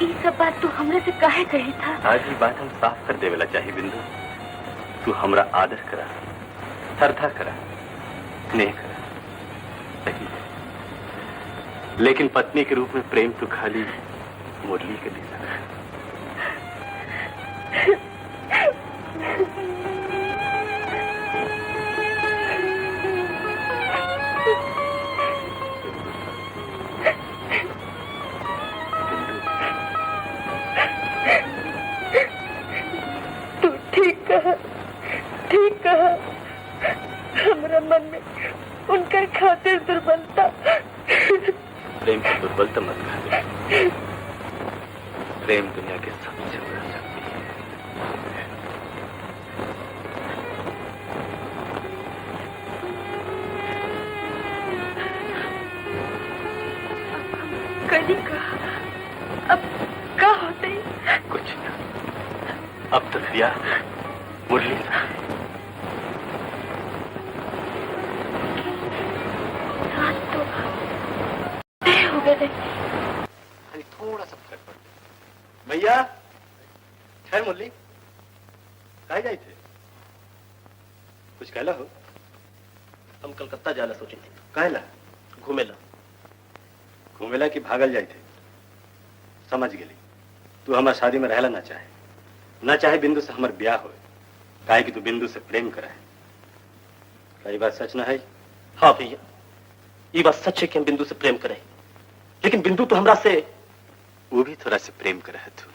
ये सब बात तू हमरे से काहे कही था? आज ही बात हम साफ कर देवेला चाहिए बिंदु। तू हमरा आदर करा, श्रद्धा करा, स्नेह करा, सही है, लेकिन पत्नी के रूप में प्रेम तो खाली मुरली के दे सकता। तू ठीक कहा, ठीक कहा। हमरा मन में उनकर खातिर दुर्बलता। प्रेम की दुर्बलता मत कहा। प्रेम दुनिया के सबसे बड़ा शक्ति है। कहीं कहा, अब क्या होते? कुछ ना, अब तो ब्याह मुरली सा। रात तो तय हो गए। खाली थोड़ा सा फर्क पड़ता। भैया ठहर मुरली, कहाँ जाए थे? कुछ कहला हो? हम कलकत्ता जाना सोचे थे। कहला? घूमेला। घूमेला कि भागल जाए थे? समझ गई, तू हमार शादी में रहला ना चाहे, ना चाहे बिंदु से हमार ब्याह हो, काहे कि तू बिंदु से प्रेम करा है। कई बात सच ना है? हाँ भैया। ये बात सच है कि हम बिंदु से प्रेम करें, लेकिन बिंदु तो हमरा से, वो भी थोड़ा से प्रेम करे तू।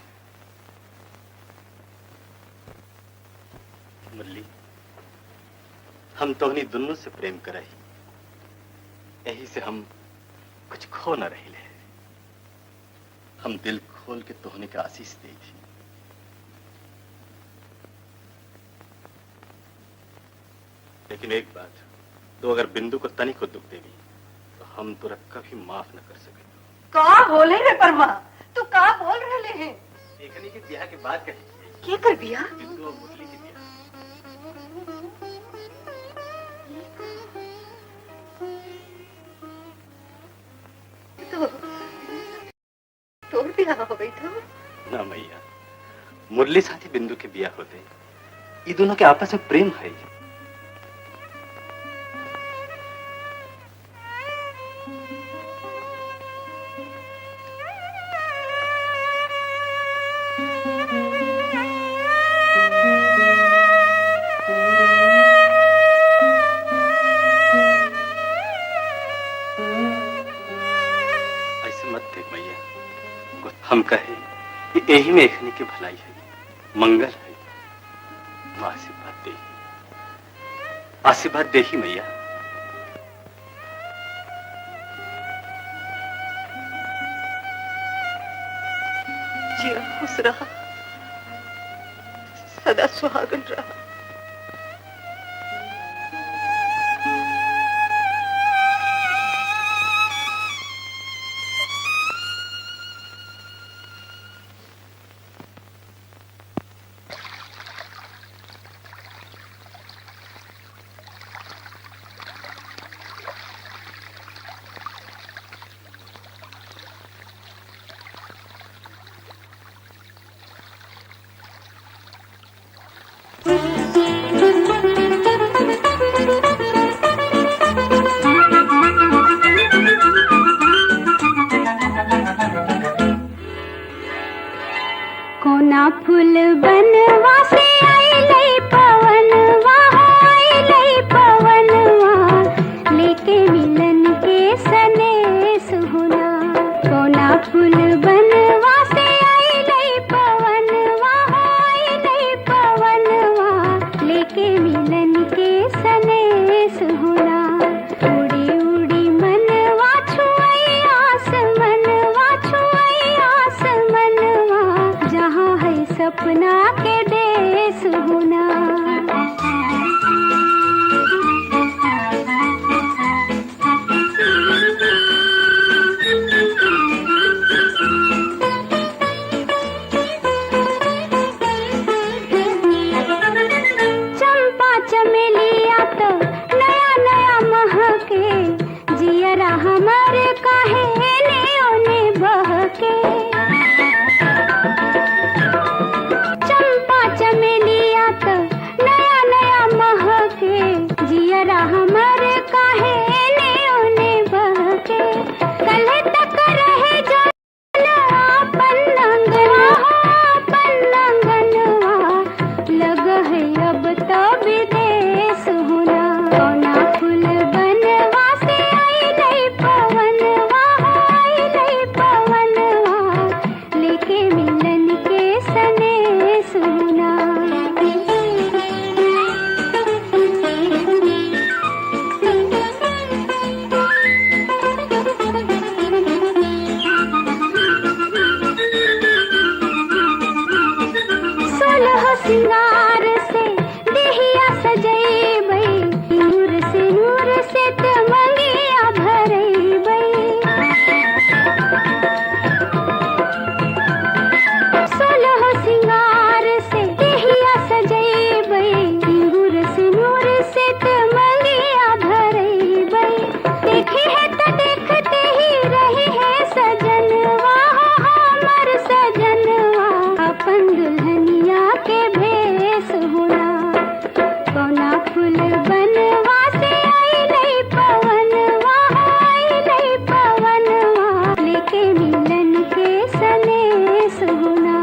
मुरली, हम तोहनी दोनों से प्रेम करे, यही से हम कुछ खो न रहे। हम दिल खोल के तोहनी के आशीष दी थी। लेकिन एक बात, तो अगर बिंदु को तनिक को दुख देवी तो हम तोरा कभी माफ न कर सके। का बोले रे परमा, तू का बोल रहे हैं? देखने के ब्याह के बाद कही। के कर बियाह? बिंदु और मुरली के ब्याह। तो तोर ब्याह हो गई था ना मैया, मुरली साथी बिंदु के ब्याह होते, ये दोनों के आपस में प्रेम है। ऐसे मत देख मैया, हम कहे कि यही में एखनी की भलाई है, मंगल है। आशीर्वाद दे, आशीर्वाद दे ही मैया। जिया खुश रहा, सदा सुहागन रहा। कोना फूल बनवा से आइलै पवनवा, आइलै पवनवा, लेके मिलन के सनेस होना। कोना फूल बनवा से आइलै पवनवा, आइलै पवनवा, लेके मिलन के सनेस होना। उड़ी उड़ी मनवा छुअई आसमनवा, छुअई आसमनवा, जहाँ है सपना के देश होना। चंपा चमेलिया तो नया नया महके, जियरा हमारे काहे ने ओने बहके। चंपा चमेलिया तो नया नया महके, जियरा हमारे काहे ने ओने बहके। कल तक रहे जान आपन अंगनवा, आपन अंगनवा, लग है अब तो विदेश होना। कोना फूल बनवा से आइलै पवनवा, आइलै पवनवा, लेके मिलन के सनेस होना। सोलह सिंगार से देहिया सजैबै, नूर से त मंगिया भरैबै। सोलह सिंगार से देहिया सजैबै, नूर से त मंगिया भरैबै। देखे है त देखते ही रही है सजनवा, हमर सजनवा, अपन दुल्हनिया के भेष होना। कोना फूल बनवा से आइलै पवनवा, आइलै पवनवा, लेके मिलन के सनेस होना।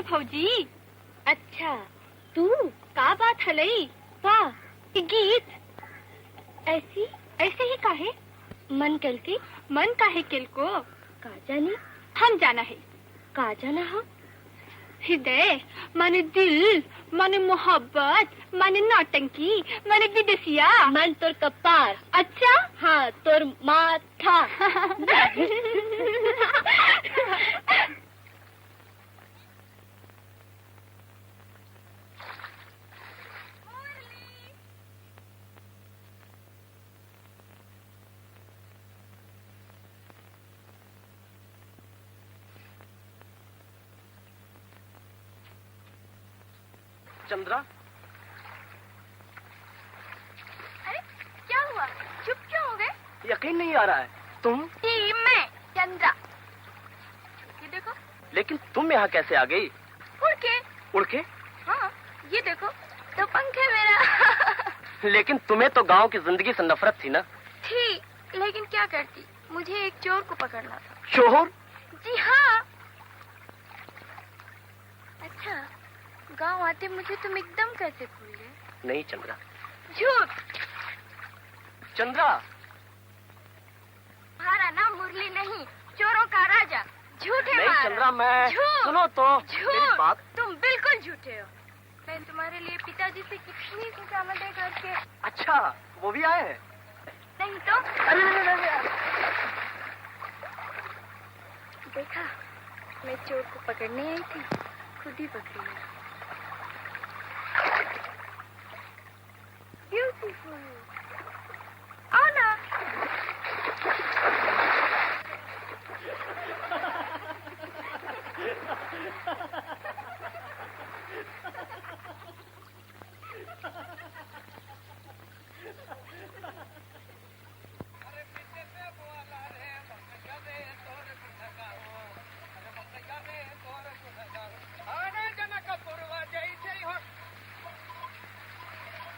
है भौजी। अच्छा तू का बात हलई? का गीत ऐसी ऐसे ही काहे मन कल के? मन काहे केल को? का जानी? हम जाना है। का जाना? हम हृदय माने दिल माने मोहब्बत माने नौटंकी माने विदेशिया मन तोर कपार। अच्छा हाँ तोर माथा। चंद्रा, अरे क्या हुआ, चुप क्यों हो गए? यकीन नहीं आ रहा है। तुम? जी मैं चंद्रा। ये देखो। लेकिन तुम यहाँ कैसे आ गई? उड़ के। उड़ के? हाँ ये देखो तो पंख है मेरा। लेकिन तुम्हें तो गांव की जिंदगी से नफरत थी ना? थी, लेकिन क्या करती, मुझे एक चोर को पकड़ना था। चोर? जी हाँ। अच्छा गांव आते मुझे तुम एकदम कैसे भूल गए? नहीं चंद्रा। झूठ। चंद्रा, तुम्हारा नाम मुरली नहीं, चोरों का राजा। झूठे। नहीं चंद्रा, मैं सुनो तो मेरी बात। तुम बिल्कुल झूठे हो। मैं तुम्हारे लिए पिताजी से कितनी खुशामदें करके। अच्छा वो भी आए हैं? नहीं तो। अरे नहीं, नहीं, नहीं। देखा, मैं चोर को पकड़ने आई थी, खुद ही पकड़ी गई। ब्यूटीफुल। आओ ना।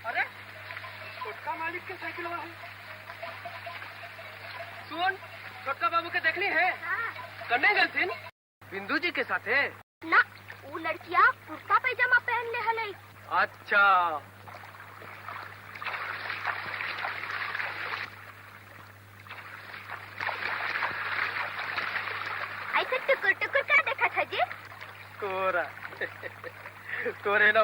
अरे छोटका मालिक के साइकिल वाला है। सुन, छोटका बाबू के देखनी है? हाँ। कने गए थे बिंदु जी के साथ है ना? वो लड़कियां कुर्ता पैजामा पहन ले हले। अच्छा ऐसे टुकुर टुकुर का देखा था जी? तोरा तोरे ना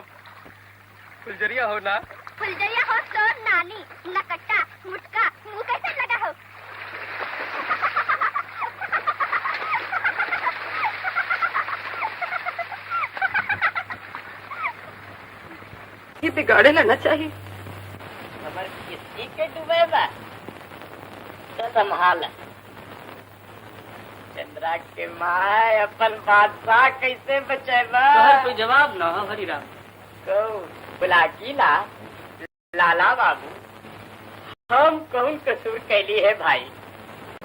फुलझरिया हो ना? फुलझरिया हो तो नानी नकट्टा मुटका मुंह कैसे लगा हो? ये बिगाड़े लेना चाहिए। खबर किसी के डूबे बा तो संभाल। चंद्रा के माय अपन बादशाह कैसे बचेबा? कोई जवाब ना हो हरिराम। को बुला की ला लाला बाबू, हम कौन कसूर कैली है भाई?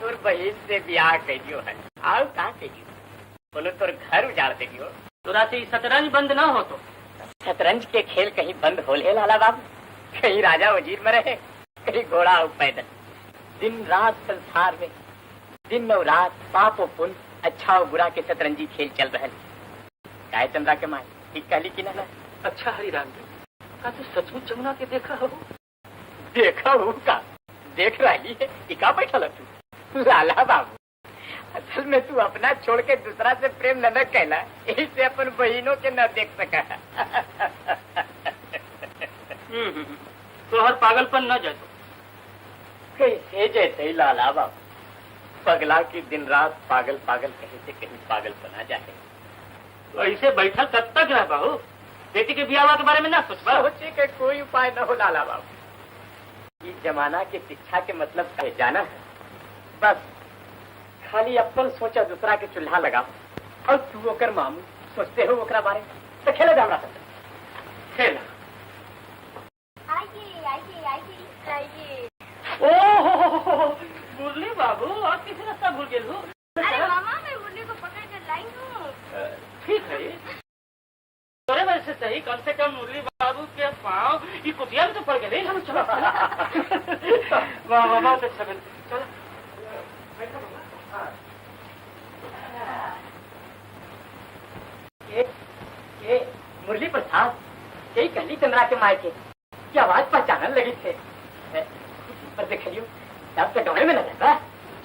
तोर बहिन से ब्याह कैलियो है, आउ का कैलियो? बोलो तोर घर उजाड़ देलियो। तोरा से शतरंज बंद ना हो तो? शतरंज के खेल कहीं बंद होले लाला बाबू? कहीं राजा वजीर में रहे, कहीं घोड़ा और पैदल। दिन रात संसार में दिन और रात पाप और पुण्य, अच्छा और बुरा के शतरंजी खेल चल रहे। काहे चंद्रा के माए ठीक कहली कि ना? अच्छा हरिराम जी, का तू सचमुच जमुना के देखा हो? देखा हो का देख रही है, इका बैठल तू लाला बाबू। असल में तू अपना छोड़ के दूसरा से प्रेम न कहला, यही से अपन बहनों के न देख सका। तो हर पागलपन न जाए। कैसे जैसे लाला बाबू, पगला की दिन रात पागल पागल कहीं से कहीं पागल बना जाए। तो ऐसे बैठा कब तक रह बाबू? बेटी के ब्याह के बारे में ना सोच। सोचे के कोई उपाय न हो लाला बाबू। इस जमाना के शिक्षा के मतलब जाना है, बस खाली अपन सोचा दूसरा के चूल्हा लगाओ। और तू ओकर मामू सोचते हो ओकरा बारे तो खेला जा हमरा साथ। खेला। आइए आइए आइए आइए। ओह मुरली बाबू, आप किसी रास्ता भूल गए हो? अरे मामा, मैं मुरली को पकड़ कर लाई हूँ। ठीक है, तोरे वजह से सही, कम से कम मुरली बाबू के पाँव ये कुटिया में तो पड़ गए। चलो चलो। वाह वाह, बहुत अच्छा। चलो बैठो बाबा। ये मुरली प्रसाद यही कहली चंद्रा के माय के कि आवाज पहचानन लगी थे। पर देख लियो तब तो डोरे में न लगा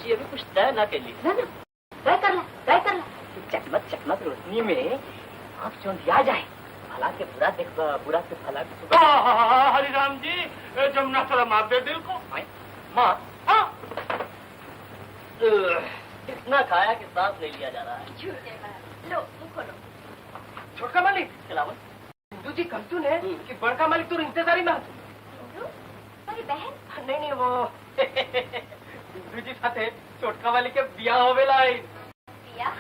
जी अभी कुछ तय ना कैली। ना ना तय कर ला, तय कर ला। चकमक चकमक रोशनी में आप चौंधिया जाए, भला के बुरा देख, बुरा से भला के। हरिराम जी जमुना थोड़ा माफ दे दिल को। माँ हाँ इतना खाया कि सांस नहीं लिया जा रहा है। लो मुँह खोलो। छोटका मालिक चलावन इंदू जी कहतू ने कि बड़का मालिक तोर इंतजारी में हतु। इंदू मेरी बहन? नहीं नहीं वो इंदू जी साथे छोटका मालिक के बियाह होवेला है। बियाह?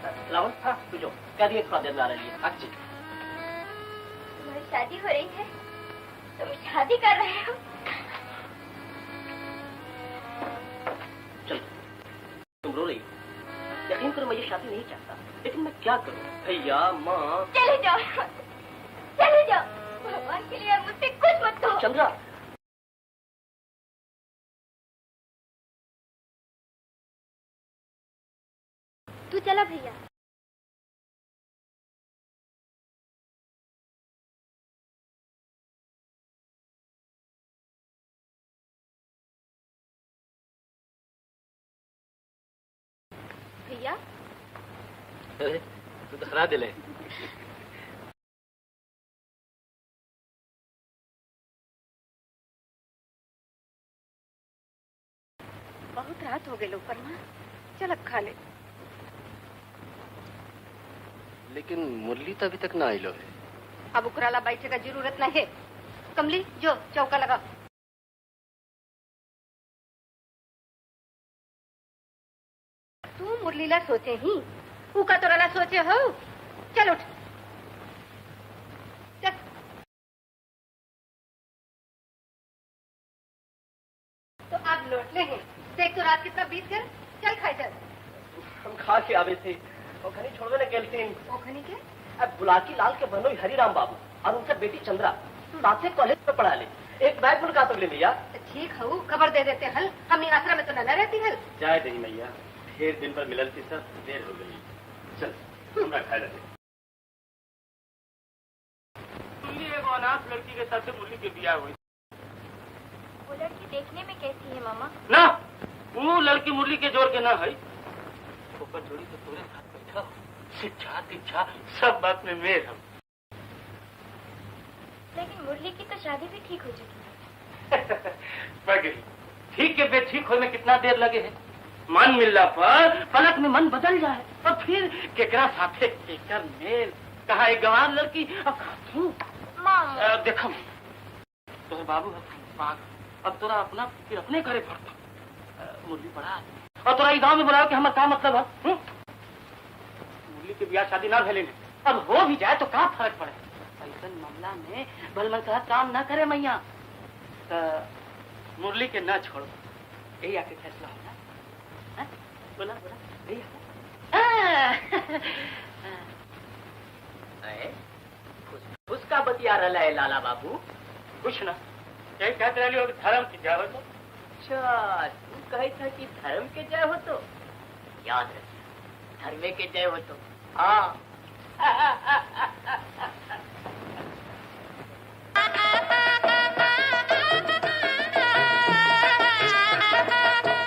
चलावन हाँ तू जो कह दिए थोड़ा देर ला रही है। अच्छी तुम्हारी शादी हो रही है, तुम शादी कर रहे हो? चलो तुम रो रही हो, यकीन करो मैं ये शादी नहीं चाहता, लेकिन मैं क्या करूं भैया माँ। चले जाओ, चले जाओ, भगवान के लिए मुझसे कुछ मत कहो। चंद्रा तू चला भैया। भैया अरे तू तो हरा दिले। बहुत रात हो गई ऊपर माँ, चल अब खा ले। लेकिन मुरली तो अभी तक ना आइलो है। अब उकराला बैठे का जरूरत नहीं है। कमली जो चौका लगा। तू मुरलीला सोचे ही, ऊका तोराला सोचे हो। चल उठ, चल। तो आप लौट ले हैं, देख तो रात कितना बीत गया। चल खाए चल। हम खा के आवे थे, ओखनी छोड़वे न गेलथिन। ओखनी के? अब बुलाकी लाल के बहनोई हरिराम बाबू और उनका बेटी चंद्रा साथे कॉलेज में पढ़ा ले। एक बैग मुलाकात हो गई भैया। ठीक हो, खबर दे देते हल, हमनी आसरा में तो न रहती हल। जाए नहीं मैया, ढेर दिन पर मिलल थी सब, देर हो गई। चल हमरा खाए लगे। मुरली एगो अनाथ लड़की के साथ मुरली के बियाह हुई। वो लड़की देखने में कैसी है मामा? ना वो लड़की मुरली के जोर के ना है। ऊपर जोड़ी तो तोरे साथ बैठा हो, शिक्षा दीक्षा सब बात में मेल हम। लेकिन मुरली की तो शादी भी ठीक हो चुकी है। ठीक है बे, ठीक होने में कितना देर लगे है। मन मिलला पर पलक में मन बदल जाए और फिर केकरा साथे केकर मेल। कहा एक गवार लड़की अब तू देखम तोहर बाबू पाग, अब तोरा अपना फिर अपने करे पड़ता। मुरली बड़ा और तोरा गाँव में बुलाओ कि हमारा क्या मतलब है? मुरली के ब्याह शादी ना भेले, अब हो भी जाए तो क्या फर्क पड़े। ऐसा मामला में भलमन साहब काम ना करे मैया, तो मुरली के ना छोड़ो, यही आके फैसला होगा। बोला बोला यही। फुस का बतिया रहा है लाला बाबू? कुछ ना, यही कहते रही धर्म की जय हो तो। अच्छा तू कहे था कि धर्म के जय हो तो याद रखिए, धर्मे के जय हो तो। हाँ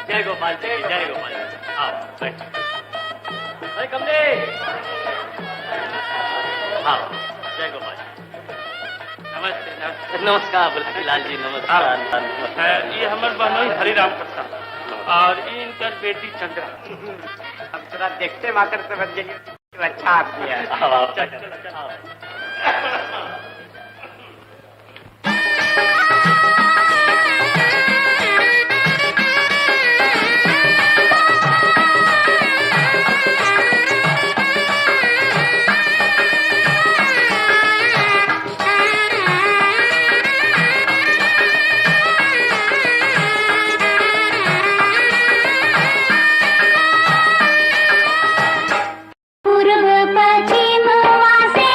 जय गोपाल जी, जय गोपाल जी। आओ बैठ। अरे कमले, हाँ जय गोपाल जी। नमस्ते नमस्ते। नमस्कार बुलाकी लाल जी, नमस्कार। ये हमारे बहनोई हरिराम प्रसाद और इनकर बेटी चंद्रा। हम थोड़ा देखते मात्र समझ गए अच्छा आदमी है। चल चल चल। पूर्व पश्चिम से।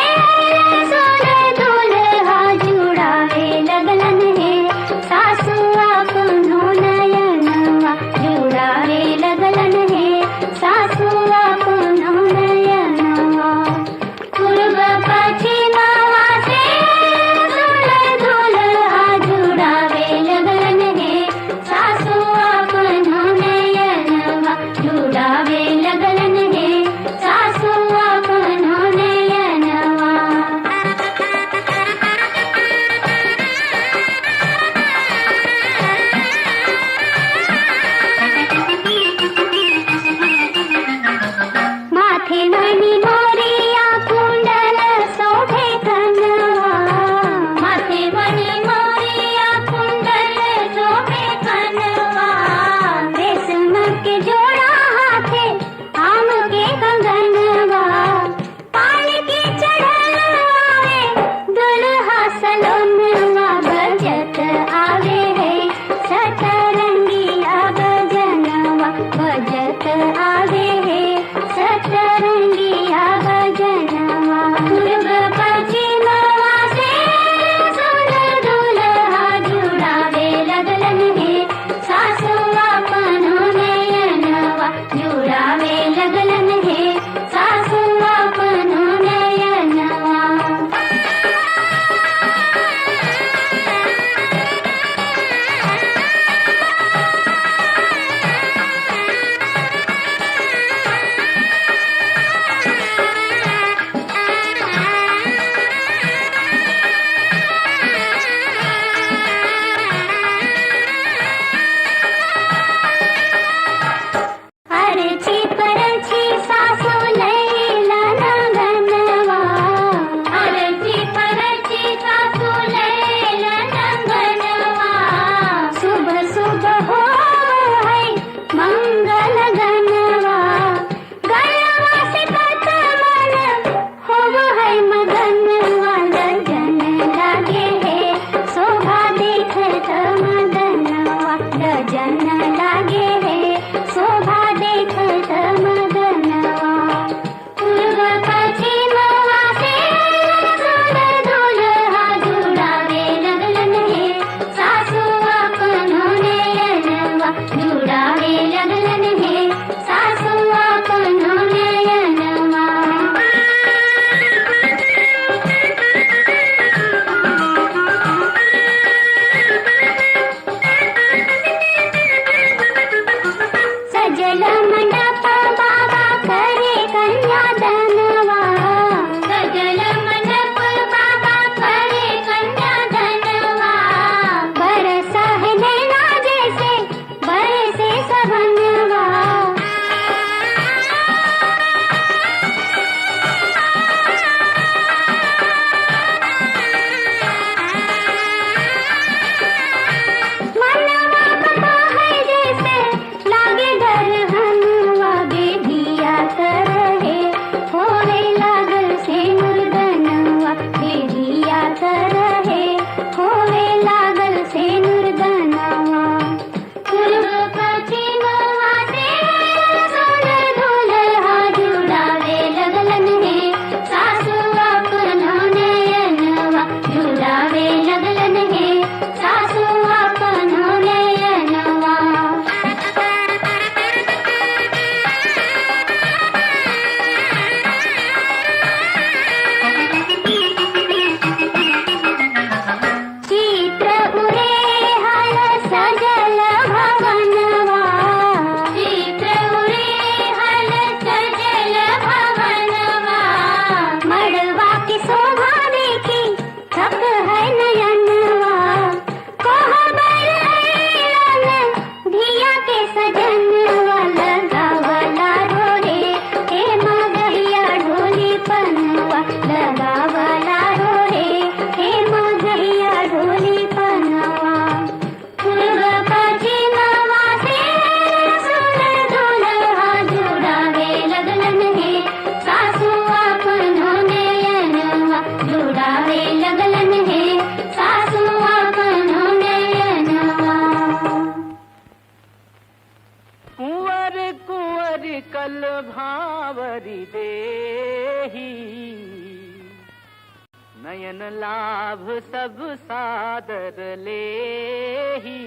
नयन लाभ सब सादर लेही,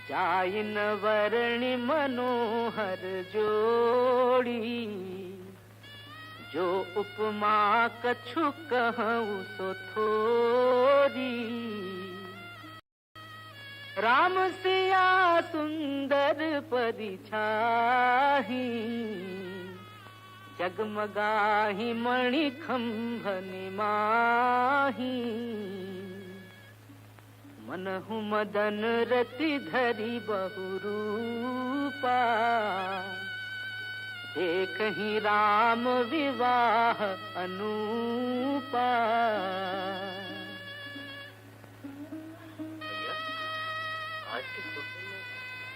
जाइन वर्णि मनोहर जोड़ी। जो उपमा कछु कहूँ सो थोरी, राम सिया सुंदर परिछाही, जगमगाही मणि खंभनि माही। मनहु मदन रति धरि बहुरूपा, देखहि राम विवाह अनूपा। भैया, आज के सुबह में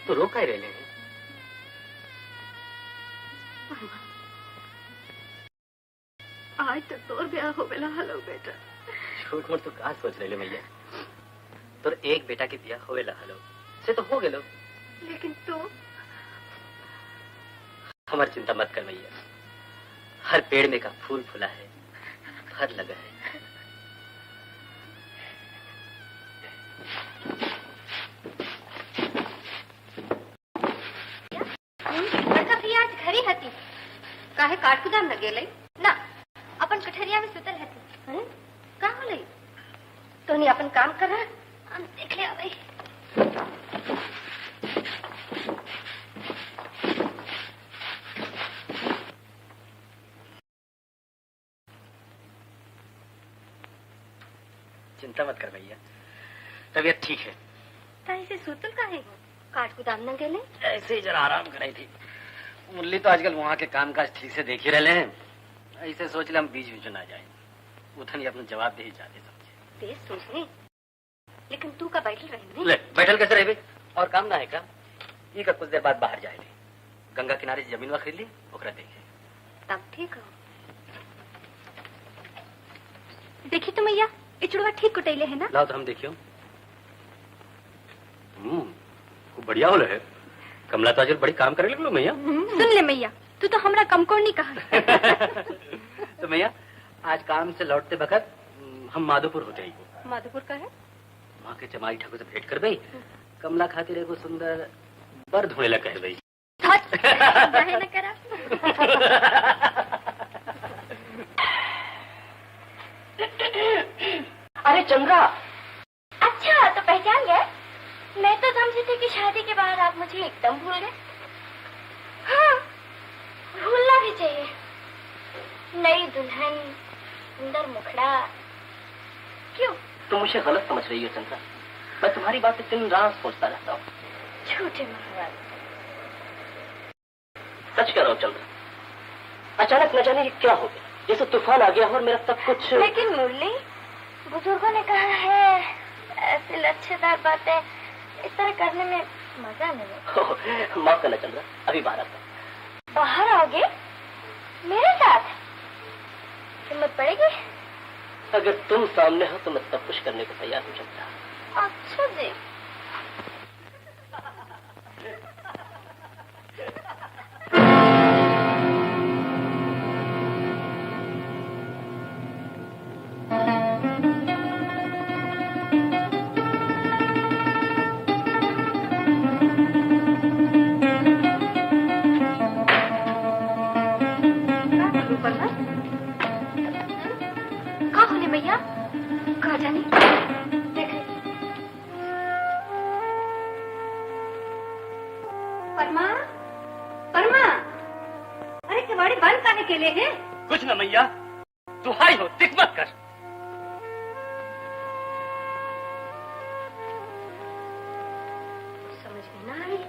तो रो काहे रहे हैं? आज तो तोर ब्याह होवेला हलो बेटा। छोट मोट तो का सोच रहे भैया, तोर एक बेटा के ब्याह होवेला हलो से तो हो गेलो। लेकिन तू हमार चिंता मत कर भैया, हर पेड़ में का फूल फूला है, फल लगा है। बड़का भैया आज घरे हती, काहे काट कुदाम न गेलै ना, अपन कठरिया में सुतल हती। का होलै? तोनी अपन काम कर, हम देख ले आवे। चिंता मत कर भैया, तबीयत ठीक है। ताई से सुतल काहे हो? काट कुदाम न गेले? ऐसे ही जरा आराम कराई थी। मुरली तो आजकल वहाँ के काम काज ठीक से देख ही रहे हैं, ऐसे सोच ले हम बीच बीच ना जाए, उधर ही अपना जवाब दे ही जाते समझे। बेस सोचने, लेकिन तू का बैठल रही? ले बैठल कैसे रही, और काम ना है का? ये का कुछ देर बाद बाहर जाए ले, गंगा किनारे जमीन वा खरीद ली, ओकरा देखे। तब ठीक हो। देखी तो मैया, इचड़वा ठीक कुटैले है ना? लाओ तो हम देखियो। खूब बढ़िया होले है। कमला तो आजकल बड़ी काम करे लगलो मैया। सुन ले मैया, तू तो हमरा कम को नहीं कहा। तो मैया आज काम से लौटते वक्त हम माधोपुर होते ही। माधोपुर का है? वहाँ के चमारी ठाकुर से भेंट कर गई, कमला खातिर एगो सुंदर बर धोने लग कह गई। न करा। अरे चंद्रा। अच्छा तो पहचान गए? मैं तो समझी थी कि शादी के बाद आप मुझे एकदम भूल गए। हाँ, भूलना भी चाहिए। नई दुल्हन, सुंदर मुखड़ा। क्यों? तुम मुझे गलत समझ रही हो चंद्रा, मैं तुम्हारी बात दिन रात सोचता रहता हूँ। झूठे महाराज। सच कह रहा हूँ चंद्रा, अचानक न जाने ये क्या हो गया, जैसे तूफान आ गया हो और मेरा सब कुछ। लेकिन मुरली, बुजुर्गों ने कहा है ऐसी लच्छेदार बातें इस तरह करने में मजा नहीं। माफ करना चंद्रा, अभी बाहर आता हूँ। बाहर आओगे मेरे साथ? हिम्मत पड़ेगी? अगर तुम सामने हो तो मैं सब कुछ करने को तैयार हूँ चंद्रा। अच्छा जी। भैया कहा जाने देख। परमा, परमा, अरे किवाड़ी बंद काहे के लिए है? कुछ न मैया, दुहाई हो, दिख मत कर। समझ में ना आई।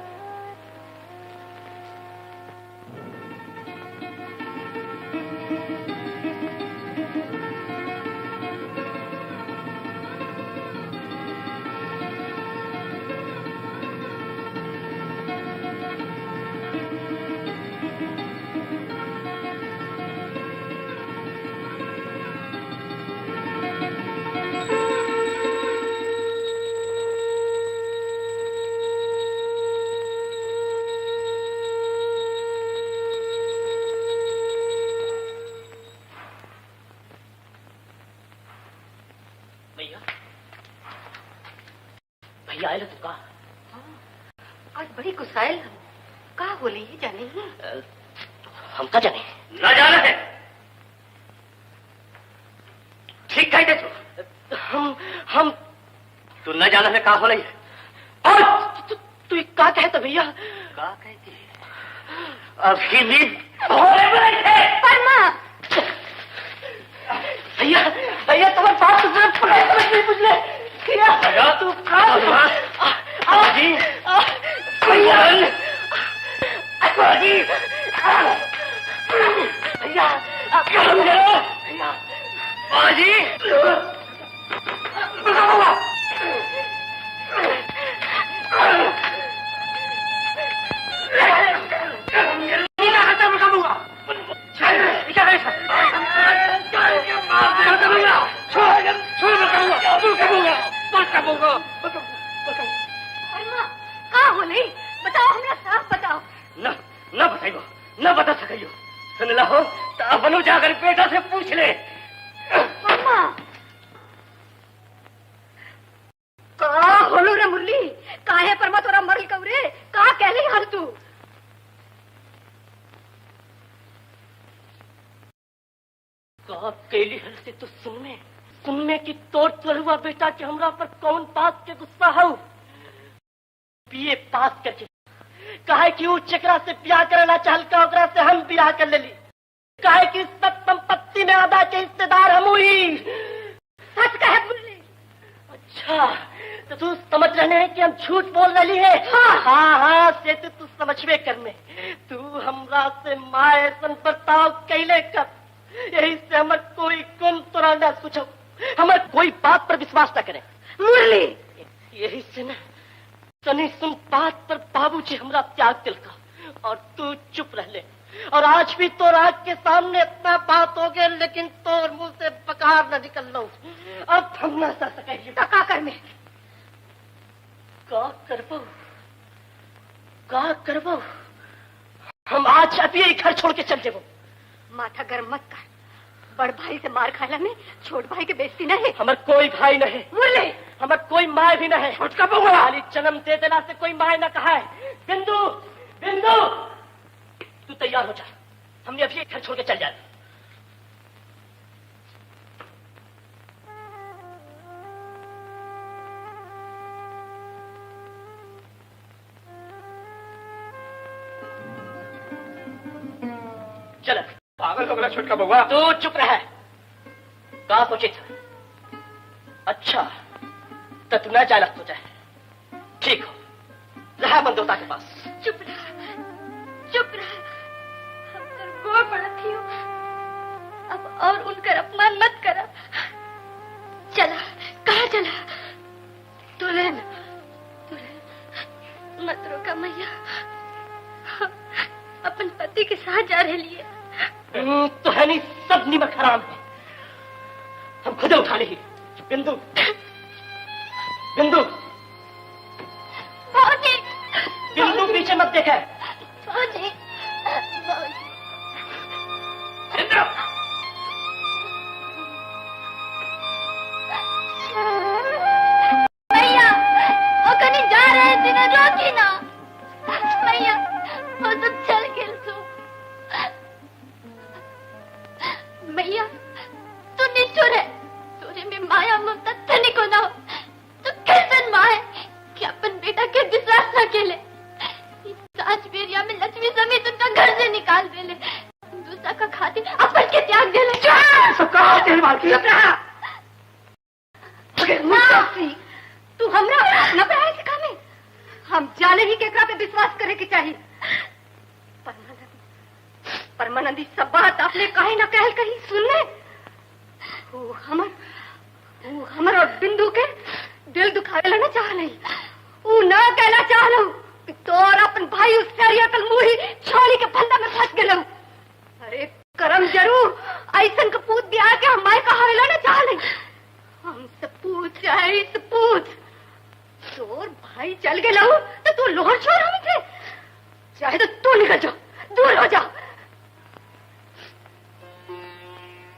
भैया, भैया आयल तू का? आज बड़ी गुस्साइल हम। का होले ये जाने ही? हम का जाने? न जाने है। ठीक कह दे तू। हम तू न जाने है का होले है। और तू का कहता भैया? का कहती है? अभी भी भोले बने थे। परमा भैया, भैया तुम्हारे बात तो जरा पकड़ समझ नहीं पूछ ले। भैया तू का? जी भैया, जी भैया, भैया बाजी। का होले बताओ, हमरा साफ बताओ। न न बताइयो, न बता सकियो। सुन लो तो अपनो जाकर बेटा से पूछ ले। परमा का होलो रे मुरली? काहे परमा तोरा मरल कौरे? का कहले हल तू? का कैली हल से तू सुनमे सुनमे कि तोर तोरुआ बेटा के हमरा पर कौन बात के गुस्सा हो? बीए पास करके काहे कि ऊ चकरा से ब्याह करना चाहल का ओकरा से हम ब्याह कर लेली। काहे कि सब संपत्ति में आधा के हिस्सेदार हम हुई। सच कहे मुरली। अच्छा तो तू समझ रहे हैं कि हम झूठ बोल रही है? हाँ हाँ हाँ, से तो तू समझवे कर में। तू हमरा से माँ ऐसा बर्ताव कैले कब? यही से हमर कोई गुण तोरा ना सुझो, हमर कोई बात पर विश्वास न करे मुरली। यही से ना तनी सुन बात पर बाबूजी हमरा त्याग दिल का और तू चुप रह ले। और आज भी तो राग के सामने इतना बात हो गए लेकिन तोर मुंह से बकार न निकल लो। अब हम ना सह सकेंगे। का कर में? का करबो, का करबो? हम आज अभी यही घर छोड़ के चल जेबो। माथा गर्म मत कर। बड़ भाई से मार खाला में छोट भाई के बेइज्जती न है। हमर कोई भाई नहीं मुरली। हमर कोई माए भी न है। छोटका बउआ खाली जन्म दे देना से कोई माए न कहा है। बिंदु, बिंदु तू तैयार हो जा, हमने अभी घर छोड़ के चल जाए। चल। पागल हो गया छोटका बउआ। तू चुप रह। का सोचे था? अच्छा तो तू न जाए सोचा है, ठीक हो रहा बंदोता के पास। चुप रहा, चुप रहा। हम तो गोड़ पड़ती हूँ, अब और उनका अपमान मत करा। चला, कहाँ चला? दुल्हन, दुल्हन मत रोका मैया, हम अपन पति के साथ जा रहे लिए। तो है नहीं, सब नीमक हराम है, हम खुद उठा ले। बिंदु, बिंदु, बिंदु पीछे मत देखे। बाबूजी, बाबूजी। भैया वो कहीं जा रहे थे ना, रोकी ना भैया, वो सब चल गए तू। भैया तू निष्ठुर है, तोरे में माया ममता तनिको ना हो। तू कैसन माँ है कि अपन बेटा के विश्वास न केले। सास बेरिया में लक्ष्मी समेत उनका घर से निकाल देले, दूसरा का खातिर अपन के त्याग देले। तू हमरा न पढ़ाई सिखा में, हम जाने ही केकरा पे विश्वास करे के चाहिए। परमानंद, परमानंद सब बात आपने काहे ना कहल कहीं सुन ले। वो हमर और बिंदु के दिल दुखावे ना चाह नहीं, वो ना कहना चाह रहा कि तोर अपन भाई उस कल मुही छोड़ी के फंदा में फंस गए। अरे करम जरूर ऐसन के पूत बिया के हमारे कहावेला ना चाह नहीं। हम सपूत चाहे सपूत, तोर भाई चल गए तो तू लोहर छोड़ हमसे, चाहे तो तू निकल जाओ, दूर हो जाओ।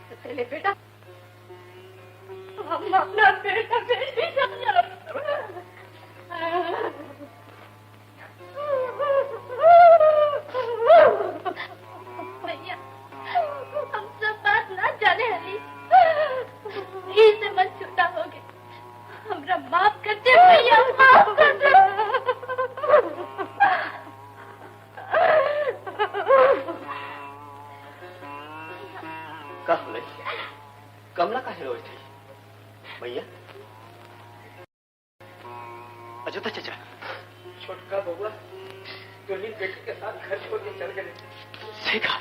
तो तेरे बेटा हम अपना बेटा बेटी भैया, हम सब बात ना जाने हली, से मन छोटा हो गए। हमरा माफ कर दे भैया, माफ कर दे। का होले कमला काहे रोई थी भैया? अजोता चाचा, छोटका बउआ दुल्हन बेटी के साथ घर छोड़ के चल गए। से कहा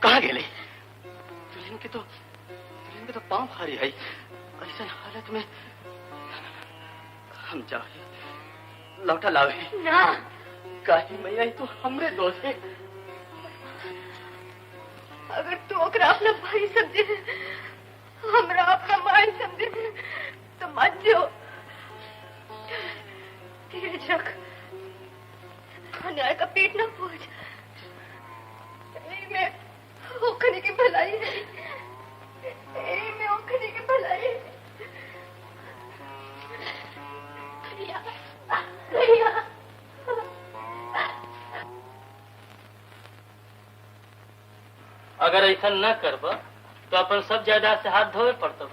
कहाँ गेले? दुल्हन के तो पाँव भारी है। ऐसा हालत में हम जाए लौटा लावे ना। काहे मैया, तो हमरे दोष है। अगर तू ओकरा अपना भाई समझे, हमरा अपना माई समझे, तो मत जो। धीरज रख, अन्याय का पीठ ना पहुंच। में ओखने की भलाई है, में ओखने की भलाई है। भैया, भैया। अगर ऐसा न करब तो अपन सब जायदाद से हाथ धोवे पड़तो।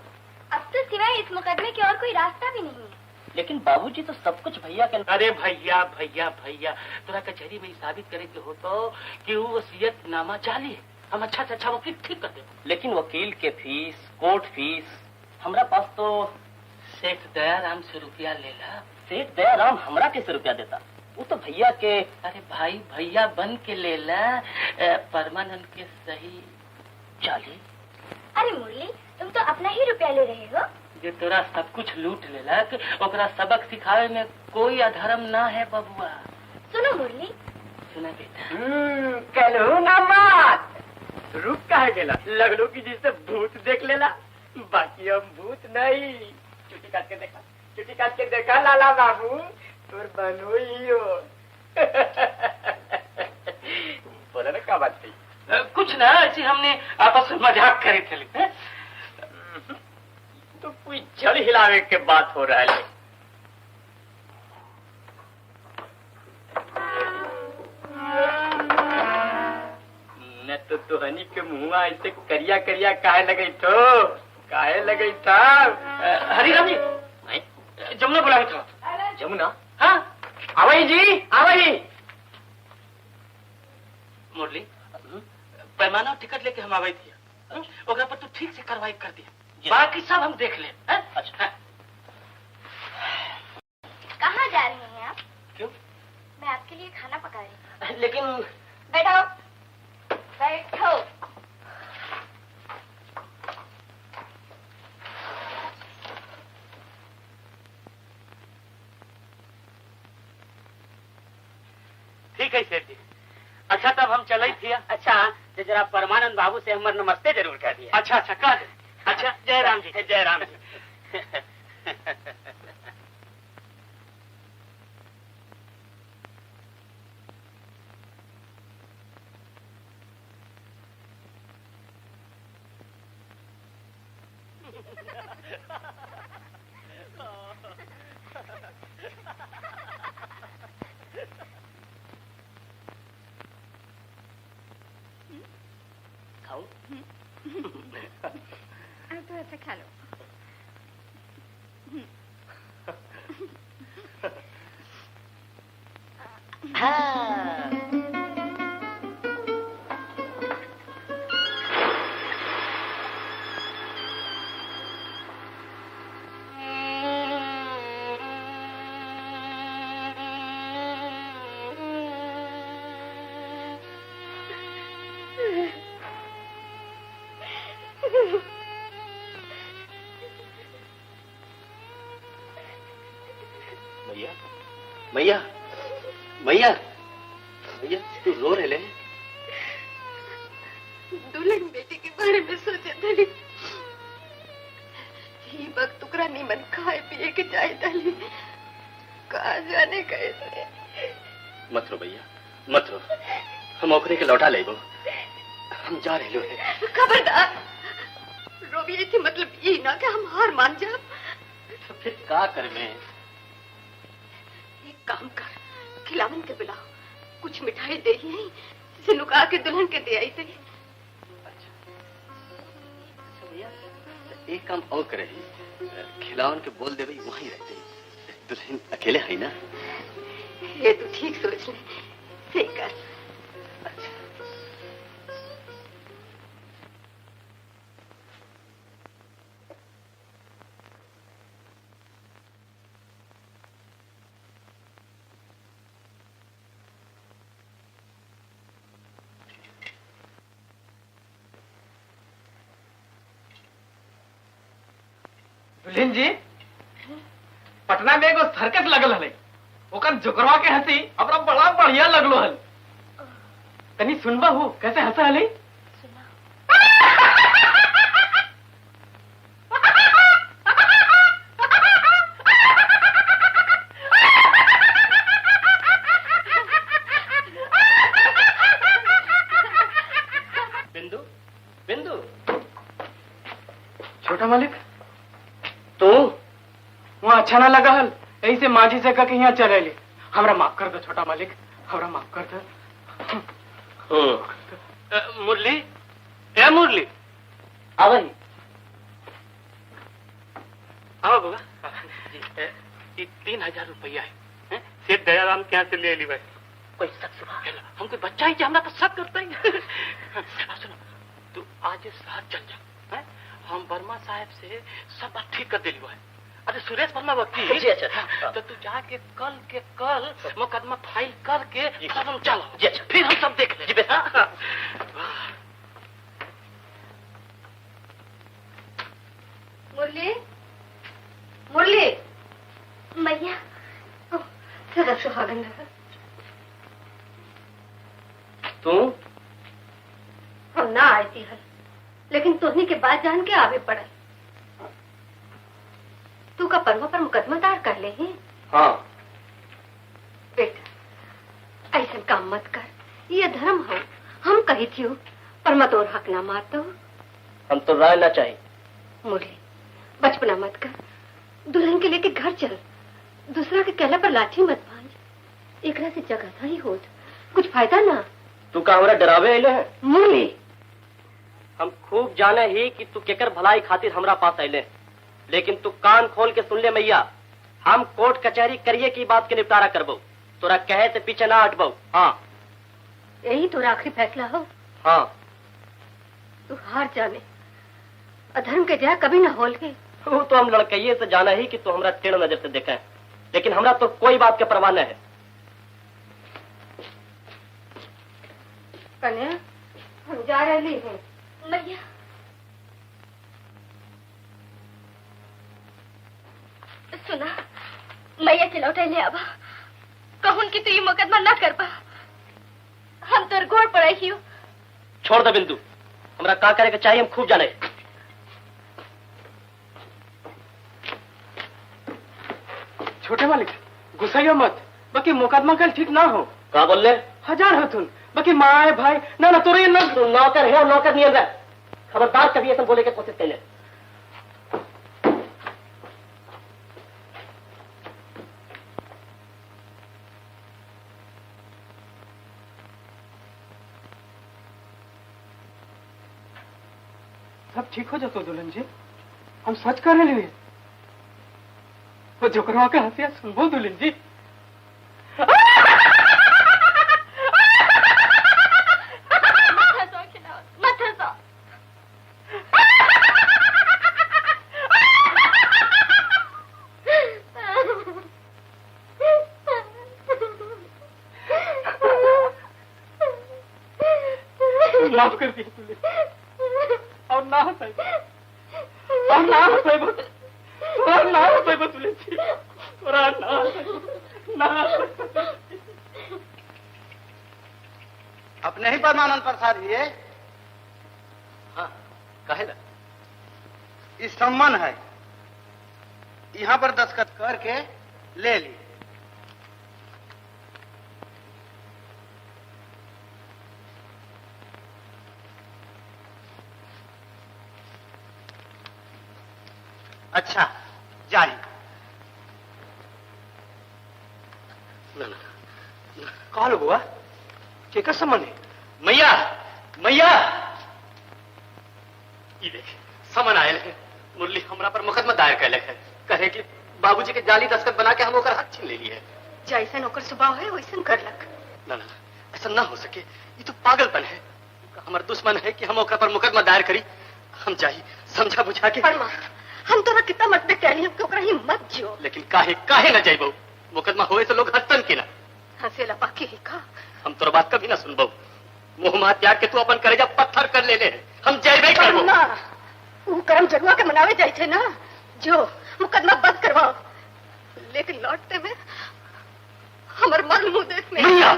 अब तो सिवाय इस मुकदमे के और कोई रास्ता भी नहीं है। लेकिन बाबूजी तो सब कुछ भैया के। अरे भैया भैया भैया, तोरा कचहरी में साबित करे के हो तो कि वो वसीयत नामा जाली है। हम अच्छा से अच्छा वकील ठीक कर दे। लेकिन वकील के फीस, कोर्ट फीस, हमरा पास तो। सेठ दयाराम से रुपया ले ला। सेठ दयाराम हमरा कैसे रुपया देता? वो तो भैया के। अरे भाई भैया बन के ले ला, परमानंद के सही चाली। अरे मुरली, तुम तो अपना ही रुपया ले रहे हो। जो तोरा सब कुछ लूट लेलक, ओकरा सबक सिखावे में कोई अधर्म ना है बबुआ। सुनो मुरली। सुना बेटा। कहलो ना बात रुक काहे गेला? लगलो कि जिससे भूत देख लेला, बाकी हम भूत नहीं। चुटी काट के देखा, चुटी काट के देखा लाला बाबू, तोर बनो ही हो। बोला ना का बात थी? कुछ ना, ऐसी हमने आपस में मजाक करे थे। तो कोई जड़ हिलावे के बात हो रहा है। न तो तोहनी के मुँह ऐसे करिया करिया काहे लगे तो, काहे लगे था? हरिराम जी, जमुना बुलावे था। जमुना? हाँ। आवई जी, आवई। मुरली, पैमाना और टिकट लेके हम आवई थी। ओकरा पर तू ठीक से कार्रवाई कर दिया, बाकी सब हम देख ले। अच्छा। कहाँ जा रहे हैं आप? क्यों? मैं आपके लिए खाना पका रही हूँ। लेकिन बैठो बैठो। ठीक है सेठ जी। अच्छा तब हम चले थी। अच्छा, तो जरा परमानंद बाबू से हमार नमस्ते जरूर कह दिया। अच्छा अच्छा कह दे। अच्छा, जय राम जी। जय राम जी। खाओ। अब तो अच्छा खा लो। हाँ। मैया, मैया, मैया, मैया, तू रो रहे ले? दुल्हन बेटी के बारे में सोचे धली, ही वक्त ओकरा नीमन खाए पिए के चाहे धली, कहाँ जाने कैसे। मत रो भैया, मत रो, हम ओकरे के लौटा लेबो। हम जा रहे हैं। खबरदार, रोबिए के मतलब ये ना कि हम हार मान जाए। तो फिर का करमे? एक काम कर, खिलावन के बुलाओ, कुछ मिठाई दे ही जिसे नुका के दुल्हन के दे आई थे। अच्छा भैया, एक काम और करे, खिलावन के बोल देवे वहीं रहते, दुल्हन अकेले है ना। ये तो ठीक सोच ले, सही कर। अच्छा दुल्हन जी, पटना में एगो सर्कस लगल हले, ओकर जोकरवा के हंसी हमरा बड़ा बढ़िया लगलो हल। तनी सुनबा हो कैसे हंसा हले? बिंदु, बिंदु। छोटा मालिक, तो वहाँ अच्छा ना लगा हल, यही से माँ जी से कह के यहाँ चले ले। हमरा माफ कर दो छोटा मालिक, हमरा माफ कर दो। मुरली, ए मुरली, आवा आवा बाबा। ये 3000 रुपया है, सेठ दयाराम के यहाँ से ले ली भाई। कोई शक सुबह हम कोई बच्चा ही हमरा पर शक करता है। सुनो, तू आज साथ चल जा, है? हम वर्मा साहब से सब बात ठीक कर दिली है। अरे सुरेश वर्मा वकील जी, अच्छा। तो तू जाके कल के कल मुकदमा फाइल करके फौरन चलो जी, अच्छा। फिर हम सब देख लेंगे। मुरली, मुरली। मैया, सदा सुहागन रहा। तू? हम ना आई थी हल, लेकिन तोहनी के बात जान के आवे पड़ल। तू का परमा पर मुकदमा दायर कर ले ही? हाँ। बेटा ऐसा काम मत कर, ये धर्म हो। हम कही थी पर मत और हक ना मारता हो। हम तो राय ना चाहिए। मुरली बचपना मत कर, दुल्हन के लेके घर चल, दूसरा के कहला पर लाठी मत भांज। एकरा से जगह ही होत, कुछ फायदा ना। तू का हमरा डरावे अइले है? मुरली, हम खूब जाने ही कि तू केकर भलाई खातिर हमरा पास अइले, लेकिन तू कान खोल के सुन ले मैया, हम कोर्ट कचहरी करिए की बात के निपटारा करबो, तोरा कहे से पीछे ना हटबो। हाँ, यही तोरा आखिरी फैसला हो? हाँ। तू हार जाने, अधर्म के जया कभी ना होल के। वो तो हम लड़कइये से जाना ही कि तू हमरा टेढ़ नजर से देखा है, लेकिन हमरा तो कोई बात के परवाह न है। कन्या, हम जा रही हैं। मैया, सुना, मैया के लौटे ले आवा, कहून कि तू ये मुकदमा ना कर पा, हम तोर गोड़ पड़ाई ही। छोड़ दे बिंदु, हमरा का करे के चाहिए हम खूब जाने। छोटे मालिक गुस्सा मत, बाकी मुकदमा कल ठीक ना हो। का बोल ले? हजार हथुन, बाकी माए भाई ना ना तोरे ना। तू नौकर है और नौकर नहीं है। खबरदार कभी ऐसा बोले के कोशिश कर ले। सब ठीक हो जातो दुल्हन जी, हम सच कर रहे हैं। वो जोकरवा के हंसिया सुनबो दुल्हन जी। मत हंसो खिलाओ, मत हंसो। माफ कर दिया तुझे, और ना हंसाई, और ना हंसाई, और ना हंसाई तुझे, और ना ना। अपने ही परमानंद प्रसाद ये। हाँ, काहे ला? इस सम्मान है, यहाँ पर दस्तखत करके ले ली। अच्छा जाई। ना ना कॉल बुआ केकर संबंध है? मैया मैया ई देख समन आयल है। मुरली हमरा पर मुकदमा दायर कैलक है, कहे कि बाबूजी के जाली दस्तखत बना के हम ओकर हक छीन लेली है। जैसन ओकर स्वभाव है वैसन करलक। ना ना ऐसा ना हो सके, ये तो पागलपन है। हमार दुश्मन है कि हम ओकरा पर मुकदमा दायर करी। हम चाहिए समझा बुझा के। परमा हम तोरा कितना मत कहली हम ओकरा ही मत जियो। लेकिन काहे काहे ना जाइबो, मुकदमा होए से लोग हंसन के ना। हंसेला बाकी ही का। हम तोरा बात कभी ना सुनबो। मोह माया त्याग के तू अपन करेजा पत्थर कर ले ले। हम जाइबे करबो। ना ऊ करम जरुआ के मनावे जाई थे ना, जो मुकदमा बंद करवाओ, लेकिन लौटते में हमर मन मुंह देख में। मैया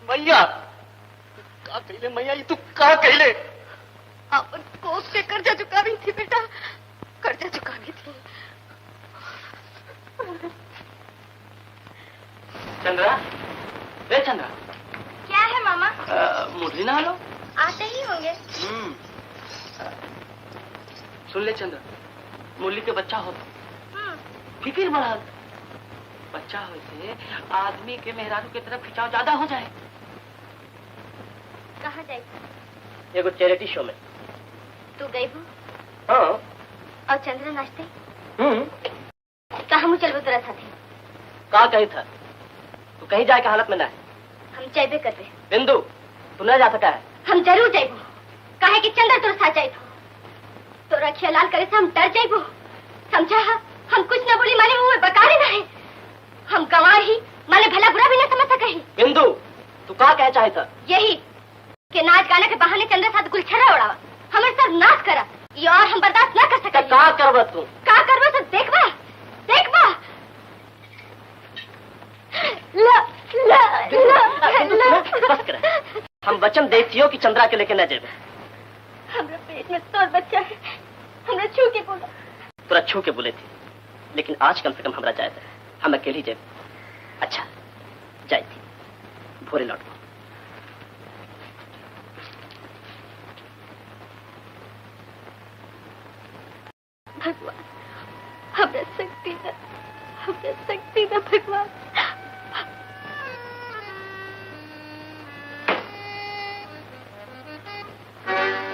मैया का कहले मैया, ये तू का कहले? अपन कोस के कर्जा चुकावी थी बेटा, कर्जा चुकावी थी। चंद्रा, वे चंद्रा। क्या है मामा? मुरली ना लो आते ही होंगे। सुन ले चंद्रा, मुरली के बच्चा हो फिक्र बढ़ा। बच्चा हो से आदमी के मेहरारू के तरफ खिंचाव ज्यादा हो जाए। कहाँ जाए? एगो चैरिटी शो में। तू गई हूँ? हाँ। और चंद्रा नाचते? तो हम चलबो तोरा साथे। का कही था? तू कहीं जाए के हालत में ना है। हम जाइबे करबे। बिंदु तू न जा सका है। हम जरूर जाइबो, काहे कि चंद्र तोर साथ जाइबो। तोरा ख्याल करे से हम डर जाइबो, समझा? हम कुछ न बोली माने मुंह में बकारे ना है। हम गंवार ही माने भला बुरा भी न समझ सके। बिंदु तू का कहे चाहे था? यही कि नाच गाना के बहाने चंद्र साथ गुलछरा उड़ावा, हमारे साथ नाच करा, ये और हम बर्दाश्त न कर सके। का करबा तू? का करबा तो देखबा देखबा। ला ला ला ला। बस कर, हम वचन देती हो कि चंद्रा के लेके न जाबे। हमरा पेट में तोर बच्चा है, हमरा छू के बोला। तोरा छू के बोले थी, लेकिन आज कम से कम हमरा जाए, हम अकेली जाए। अच्छा जाए थी, भोरे लौट। भगवान हमरा शक्ति दा, हमरा शक्ति दा भगवान।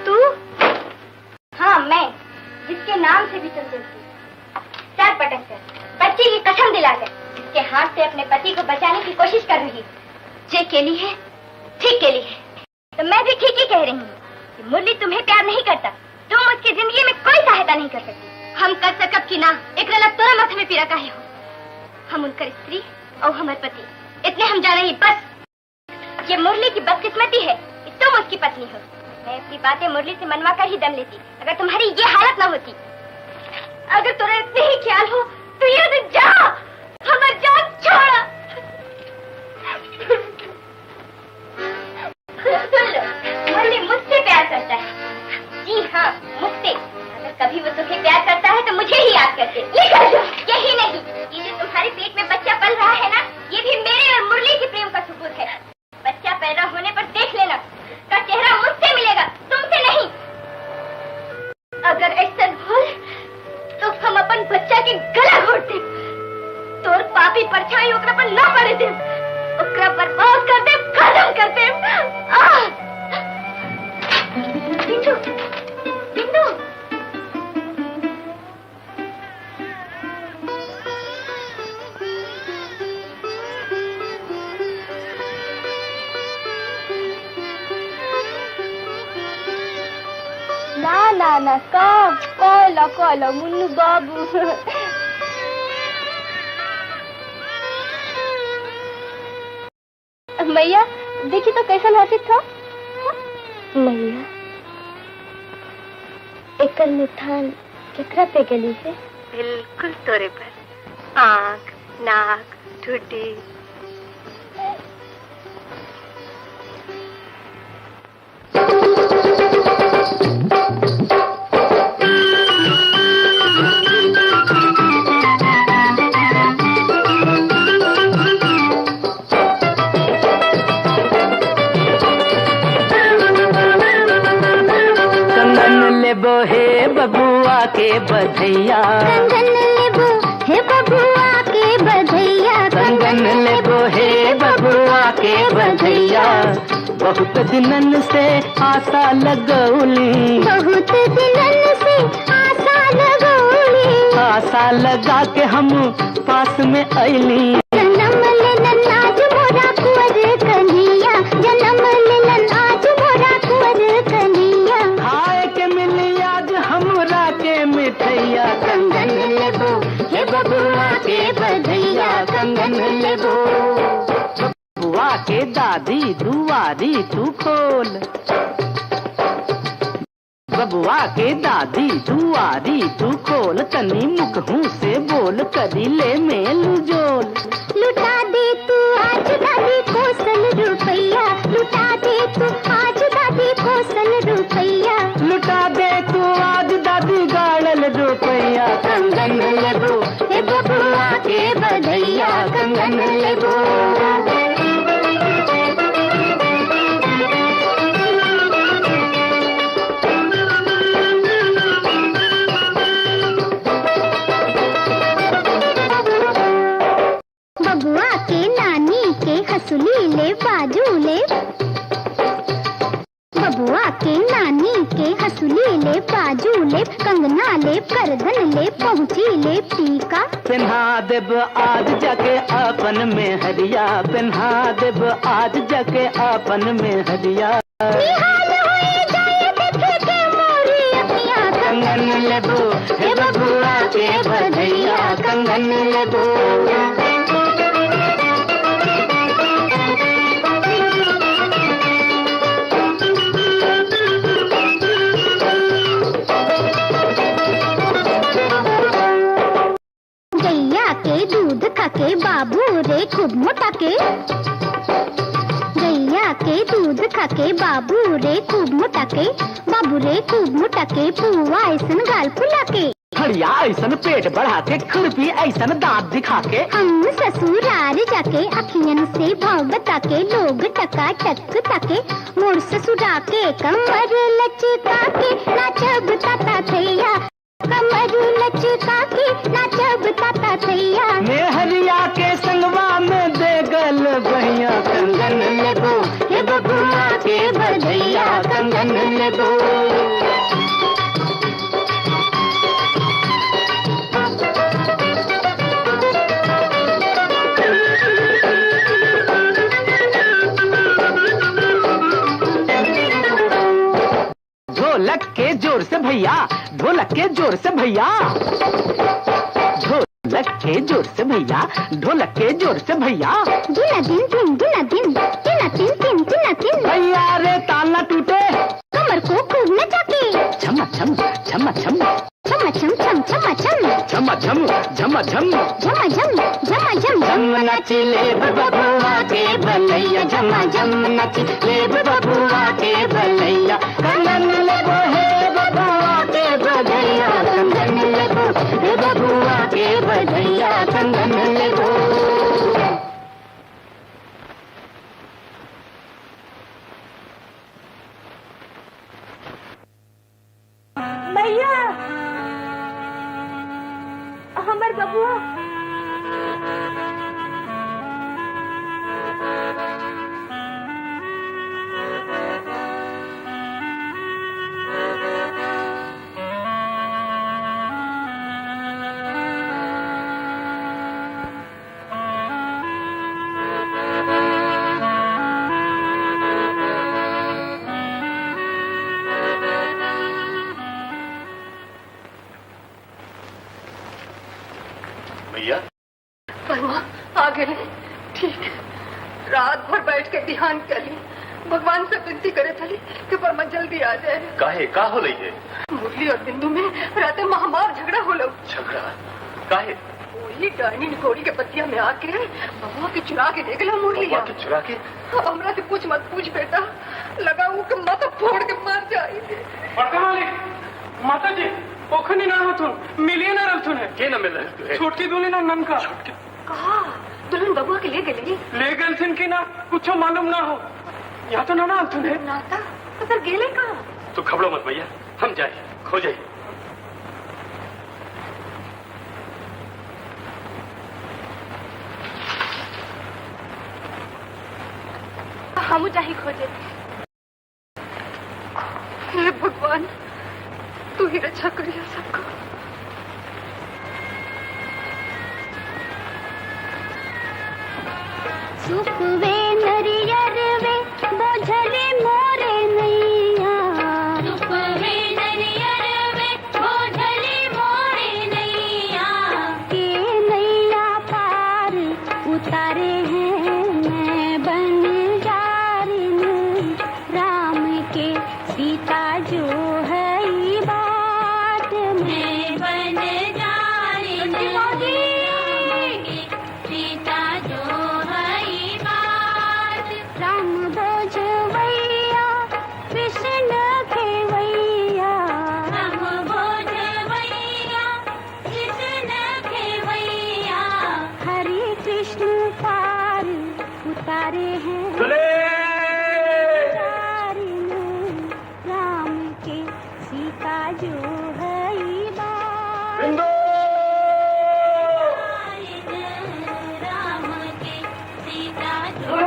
तू? हाँ मैं, जिसके नाम से भी तुम जलती। सर पटक कर बच्चे की कसम दिलाकर जिसके हाथ से अपने पति को बचाने की कोशिश कर रही। जे केली है ठीक केली है, तो मैं भी ठीक ही कह रही हूँ कि मुरली तुम्हें प्यार नहीं करता, तुम उसकी जिंदगी में कोई सहायता नहीं कर सकती। हम कर सकब कि ना, एक रला तोरा माथे में पीरा काहे हो। हम उनकर स्त्री और हमारे पति, इतने हम जाने ही बस। ये मुरली की बदकिस्मती है कि तुम उसकी पत्नी हो। मैं अपनी बातें मुरली से मनवा कर ही दम लेती, अगर तुम्हारी ये हालत ना होती। अगर तुम्हें इतने ही ख्याल हो तो ये तो जा, हमारी जान छोड़ा। सुन लो, मुरली मुझसे प्यार करता है। जी हाँ मुझसे। अगर कभी वो तुम्हें प्यार करता है तो मुझे ही याद करते। यही नहीं, ये जो तुम्हारे पेट में बच्चा पल रहा है ना, ये भी मेरे और मुरली के प्रेम का सबूत है। बच्चा पैदा होने पर देख लेना, उसका चेहरा मुझसे मिलेगा, तुमसे नहीं। अगर ऐसा भूल तो हम अपन बच्चा के गला घोट दे, तोर पापी परछाई ओकरा पर ना पड़े दे, ओकरा बर्बाद कर दे, खत्म कर दे। बिंदु बिंदु ना ना ना कब कोला कोला मुन्नू बाबू। मैया देखी तो कैसन हंसी था। मैया एकर मुठान केकरा पे गली है? बिल्कुल तोरे पर, आँख नाक ठुड्डी। चंदन लेबो हे बबुआ। बबुआ के बधैया, कंगन लेबो हे बबुआ के बधैया, कंगन लेबो हे बबुआ के बधैया। बहुत दिनन से आशा लगौली, बहुत दिनन से आशा लगौली, आशा लगा के हम पास में ऐली। जन्म लेलन आज मोरा कुंवर कन्हैया, जन्म लेलन आज मोरा कुंवर कन्हैया। खाए के मिली आज हमरा के मिठैया, कंगन लेबो हे बबुआ के बधैया, कंगन लेबो। बबुआ के दादी दुआरी तू खोल, बबुआ के दादी दुआरी तू खोल, तनी मुखहू से बोल करी ले मेल जोल। लुटा दे तू आज दादी कोसल रुपैया, लुटा दे तू आज दादी कोसल रुपैया, लुटा दे तू आज दादी गाड़ल रुपैया, कंगन लेबो हे बबुआ के बधैया, कंगन लेबो। बबुआ के नानी के हसुली ले बाजू ले, बबुआ के नानी के हसुली ले बाजू ले, कंगना ले करधन ले पहुँची ले टीका। पेन्हा देब आज जाके अपन में हरिया, पेन्हा देब आज जाके अपन में हरिया। निहाल होए जाए देखे के मोरी अखियां, कंगन लेबो हे बबुआ के बधैया, कंगन लेबो। गैया के दूध खाके बाबू रे खूब मोटा के, गैया के दूध खाके बाबू रे खूब मोटा के, बाबू रे खूब मोटा के, पुआ ऐसन गाल फुला के, हड़िया ऐसन पेट बढ़ा के, खुरपी ऐसन दांत दिखा के। हम ससुराल जाके अखियन से भाव बता के, लोग टका टक ताके, मोर ससुरा के कमर लचका के, नाचब ताता थैया, कमर लचका के नाचब ताता थैया। मेहरिया के संगवा में दे गल बहिया, कंगन लेबो हे बबुआ के बधैया, कंगन लेबो। ढोलक के जोर से भैया, ढोलक के जोर से भैया, ढोलक के जोर से भैया, ढोलक के जोर से भैया। दुना दिन दिन दुना दिन तिना तिन तिन तिना तिन, भैया रे ताला टूटे, कमर को खूब नचा के, छमा छम छमा छम छमा छम छम छमा छम, छमा छम झमा झम झमा झम झमा झम। झम नची ले बबुआ के भलैया, झमा झम नची ले बबुआ के भलैया, कंगन लेबो हे बबुआ के बधैया, कंगन लेबो हे बबुआ के बधैया, कंगन लेबो। भैया हमर बबुआ, भैया परमा आ गए। ठीक, रात भर बैठ के ध्यान करी, भगवान से विनती करे थली कि परमा जल्दी आ जाए। काहे का हो रही है? मुरली और बिंदु में राते महामार झगड़ा हो। झगड़ा काहे? वही डायनी निकोड़ी के पतिया में आके बबुआ के चुरा के ले गया मुरली। बबुआ के चुरा के? अब हमरा से पूछ मत पूछ बेटा, लगा वो के माथा फोड़ के मार जाए। बड़का मालिक, माता जी ओखनी ना होथुन, मिलिए ना रहथुन है। के ना मिल रहल तू है? छोटकी दुल्हन और ननका। छोटकी कहा दुल्हन बबुआ के ले गई? ले गलथिन की ना कुछ मालूम ना हो। यहाँ तो ना ना आलथुन है। नाता तो फिर गेले कहाँ? तू घबरो मत भैया, हम जाए खो जाए। हमू चाही खोजे। हे भगवान, तू ही रक्षा करिया सबको। सुखवे नरियर वे बोझले मोरे नैया, सुखवे नरियर वे बोझले मोरे नैया, के नैया पार उतारे हैं मैं बन जारिन राम के, सीता जो है बात मैं बन जारिन राम के, सीता जो है बात। राम बोझवैया कृष्ण खेवैया, राम बोझवैया कृष्ण खेवैया, हरे कृष्ण पार उतारे हैं राम के, सीता जो है बात राम के, सीता जो।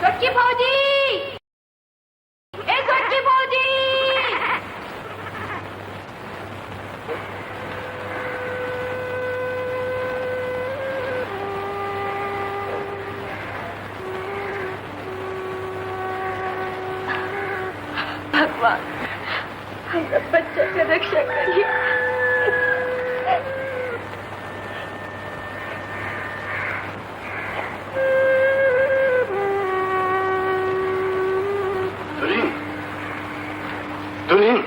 छोटकी फौजी, ए छोटकी फौजी, भगवान हमरा बच्चा के रक्षा करिए। दुल्हन, दुल्हन,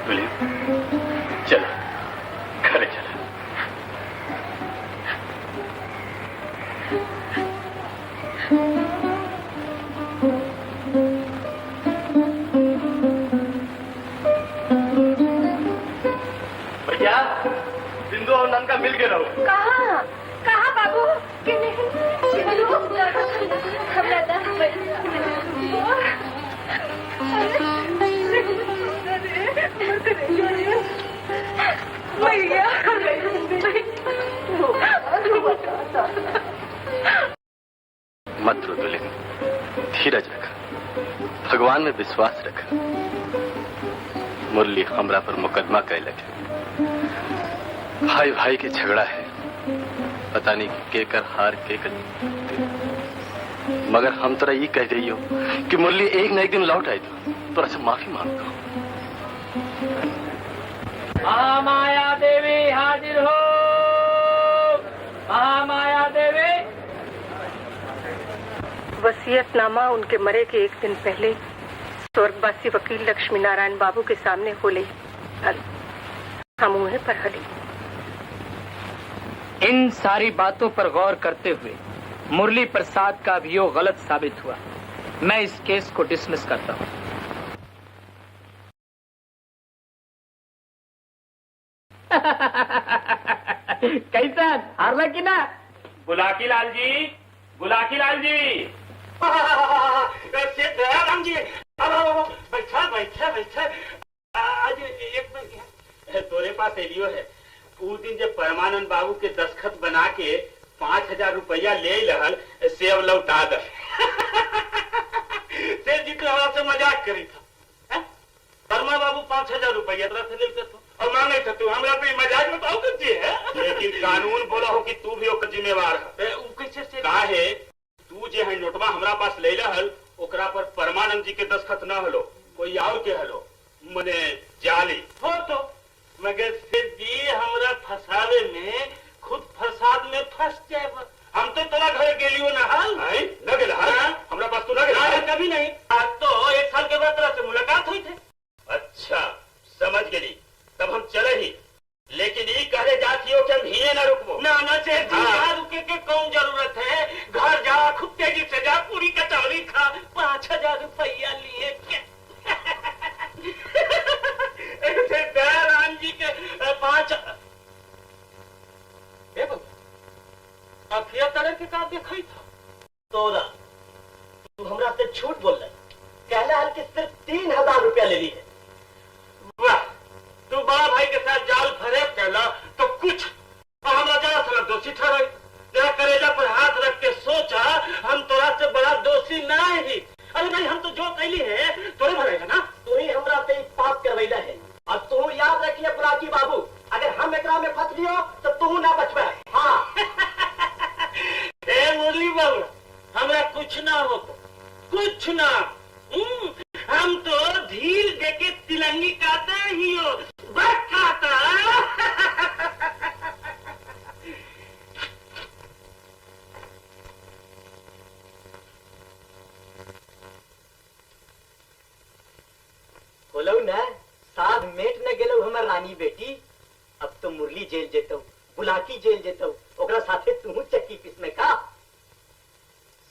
दुल्हन, चलो घरे चलो। भैया, बिंदु और नंद का मिल के रहो। कहाँ कहाँ बाबू? के नहीं हमरा मत रो दुल्हन, धीरज रख, भगवान में विश्वास रख। मुरली हमरा पर मुकदमा कैलक है, भाई भाई के झगड़ा है, पता नहीं के कर हार के कर जीत। मगर हम तोरा ये कह रही हो कि मुरली एक न एक दिन लौट आए तो तोरा से माफी मांगता हूँ। महामाया देवी हाजिर हो, महामाया देवी। वसीयतनामा उनके मरे के एक दिन पहले स्वर्गवासी वकील लक्ष्मी नारायण बाबू के सामने होले हल, हम उन्हें पर हली। इन सारी बातों पर गौर करते हुए मुरली प्रसाद का अभियोग गलत साबित हुआ। मैं इस केस को डिसमिस करता हूँ। कैसा हारला कि ना? बुलाकी लाल जी, बुलाकी लाल जी, दयाराम जी, बैठा बैठा बैठा। आज एक तोरे पास एलियो है। उस दिन जब परमानंद बाबू के दस्खत बना के 5000 रुपया ले लहल, से अब लौटा दे। सेठ जी तो हमरा से मजाक करी था। परमा बाबू 5000 रुपया तोरा से लेके तो और मांगे थे तू हमरा पे मजाक में तो कुछ है, लेकिन कानून बोला हो कि तू भी ओकर जिम्मेवार है। उ कैसे से काहे तू जे है नोटवा हमरा पास ले लहल, ओकरा पर परमानंद जी के दस्खत न हलो, कोई और के हलो, मने जाली हो तो। मगर सेठ जी हमरा फसावे में खुद फसाद में फंस जाए। हम तो तोरा घर गेलियो ना हल, न गेल हल, हमरा पास तू न गेल कभी नहीं। आज तो 1 साल के बाद तोरा से मुलाकात हुई थे। अच्छा समझ गेली, तब हम चले ही, लेकिन ये कहले जाती हो कि हम हिये ना रुकबो। ना ना सेठ जी, यहाँ रुके के कौन जरूरत है, घर जा, खूब तेजी से जा, पूरी कचौरी खा, 5000 रुपया लिए के। दयाराम जी के 5 जो कैली है तोरे भले है ना। तू ही हमरा पे पाप करवैला है। और तू याद रखिए बुलाकी बाबू, अगर हम एकरा में फंस लियो तो तू ना बचबे। हाँ। ए मुरली बाबू, हमरा कुछ ना हो, कुछ ना। हम तो धील देके तिलंगी काता ही हो, बस खाता। बोलो ना, साध मेट न गेलो हमर रानी बेटी। अब तो मुरली जेल जेतो, बुलाकी जेल जेतो, ओकरा साथे तू चक्की पिसने का।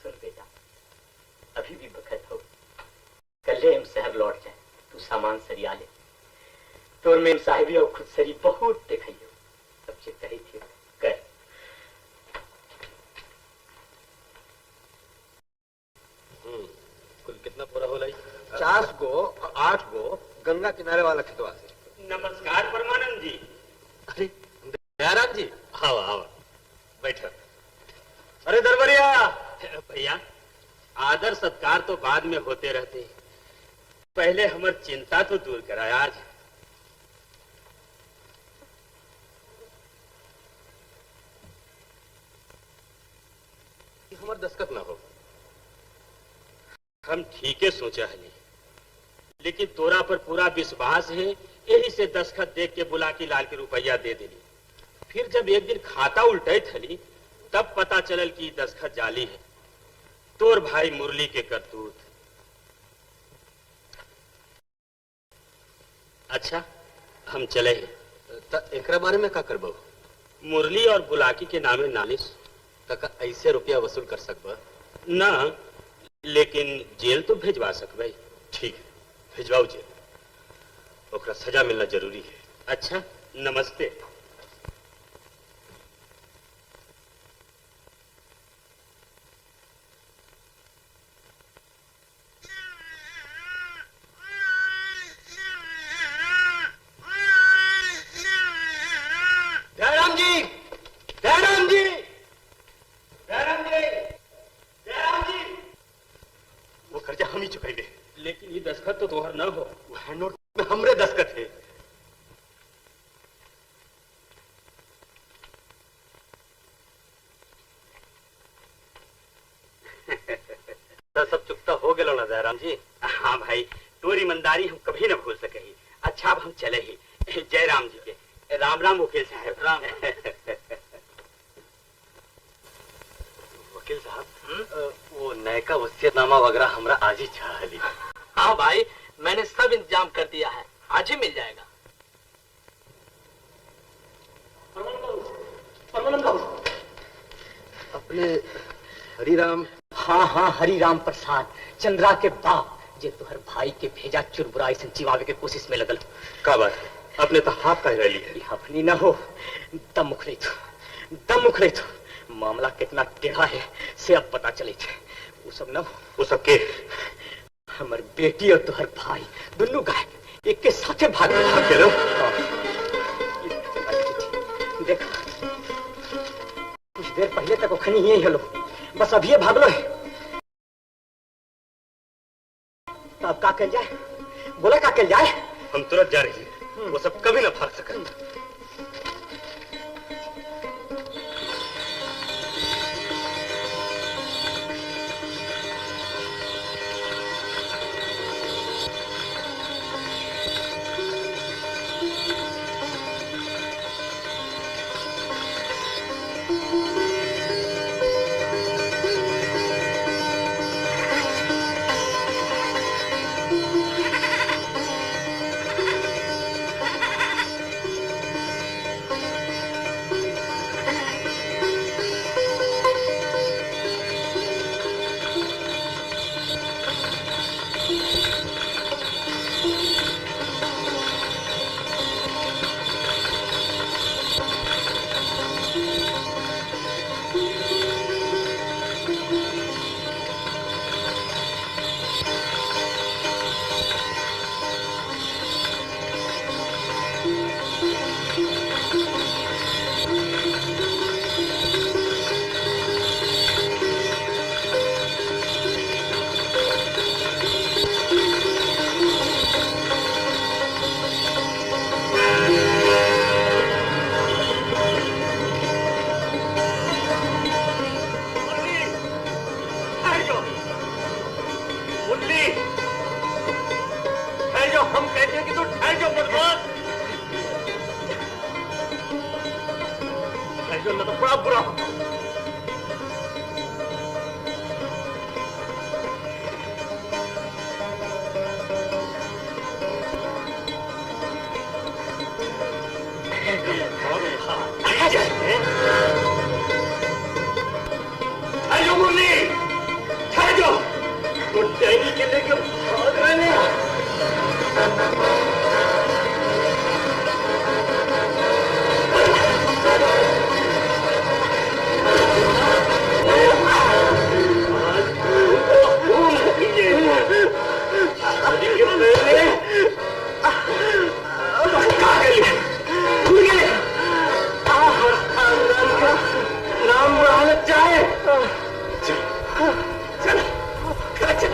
सुन बेटा, अभी भी बखत हो, कल हम शहर लौट जाए, तू सामान सरिया ले। तोर मेम साहिबी और खुद सरी बहुत देखियो, सब चीज कही थी कर। कुल कितना पूरा हो लाई? 4 गो और 8 गो गंगा किनारे वाला खेतवा से। नमस्कार परमानंद जी। अरे दयाराम जी, आओ आओ बैठो। अरे दरबारिया भैया, आदर सत्कार तो बाद में होते रहते, पहले हमर चिंता तो दूर कराया आज। हमार दस्तखत ना हो। हम ठीक है सोचा है, लेकिन तोरा पर पूरा विश्वास है, यही से दस्तखत देख के बुलाकी लाल के रुपया दे देली। फिर जब एक दिन खाता उल्टे थली तब पता चलल कि दस्तखत जाली है, तोर भाई मुरली के करतूत। अच्छा हम चले हैं। त एकरा बारे में का करबो? मुरली और बुलाकी के नामे नालिश। तक ऐसे रुपया वसूल कर सकबा? ना, लेकिन जेल तो भेजवा सकबे। ठीक है, भेजवाओ जेल, ओकरा सजा मिलना जरूरी है। अच्छा नमस्ते। दयाराम जी, दयाराम जी, दयाराम जी, दयाराम जी। वो खर्चा हम ही चुकाएंगे। लेकिन ये दस्तखत तो तोहर न हो। वो हैंड नोट में हमरे दस्तखत है। तो सब चुकता हो गया ना दयाराम जी? हाँ भाई, तोरी ईमानदारी हम कभी न भूल सके। अच्छा अब हम चले ही। जय राम जी के। राम राम वकील साहब। राम। वकील साहब, वो नयका वसीयतनामा वगैरह हमरा आज ही चाहली। हाँ भाई, मैंने सब इंतजाम कर दिया है, आज ही मिल जाएगा। परमानंद बाबू, अपने हरिराम। हाँ हाँ, हरिराम प्रसाद, चंद्रा के बाप, जे तुहर भाई के भेजा चुरबुराई से चिवावे के कोशिश में लगल। का बात है, अपने तो हाफ कह रही है। अपनी न हो, दम उखड़े तो, दम उखड़े तो। मामला कितना टेढ़ा है से अब पता चले थे। वो सब न हो, वो सब के हमर बेटी और तुहर भाई दोनों गायब, एक के साथे भाग गए। हाँ। देख, कुछ देर पहले तक ओखनी ही हलो, बस अभी ये भागलो है। तो अब का कल जाए? बोला का कल जाए? हम तुरंत जा रहे हैं, वो सब कभी ना भाग सके। कहते हैं कि तू ठहर जाओ बदमाश, ठहर जाओ ना तो बड़ा बुरा होता। ठहर मुरली, ठहर जाओ, तो डैनी के लेके भाग रहे हैं। नाम बढ़ाना चाहे। चल चल चल।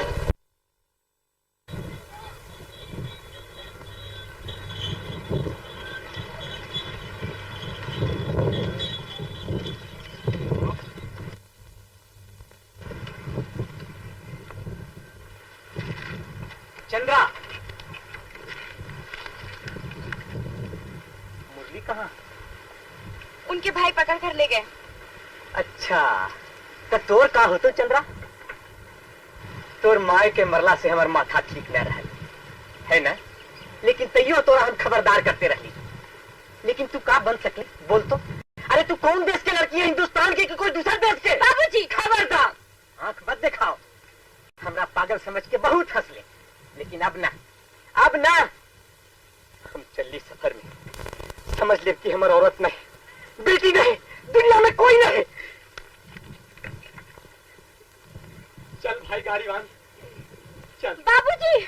चंद्रा, मुरली कहाँ? उनके भाई पकड़ कर ले गए। अच्छा, तो तोर का हो तो चंद्रा? तोर माय के मरला से हमार माथा ठीक न रहा है ना, लेकिन तैयो तोरा हम खबरदार करते रही। लेकिन तू का बन सके बोल तो? अरे तू कौन देश के लड़की है, हिंदुस्तान के कि कोई दूसरा देश के? बाबूजी खबरदार, आंख मत दिखाओ। हमरा पागल समझ के बहुत हंस ले, लेकिन अब ना, अब ना। हम चली सफर में, समझ ले कि हमार औरत नहीं, बेटी नहीं, दुनिया में कोई नहीं। चल भाई गाड़ीवान, चल। बाबूजी,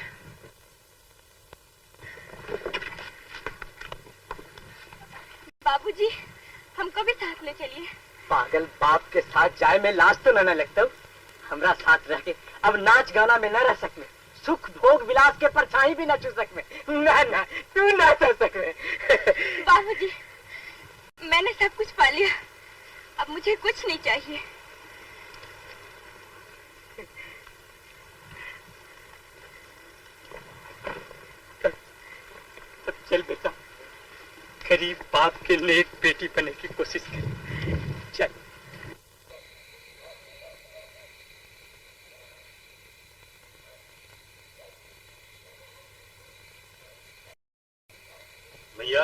बाबूजी हमको भी साथ ले चलिए। पागल बाप के साथ जाए में लाज तो न लगता। हमरा साथ रह के अब नाच गाना में न रह सकमे, सुख भोग विलास के परछाई भी न छू सकमे। ना ना, तू ना सह सकमे। बाबूजी मैंने सब कुछ पा लिया, अब मुझे कुछ नहीं चाहिए। तब चल बेटा, गरीब बाप के नेक बेटी बनने की कोशिश कर। चल। मैया,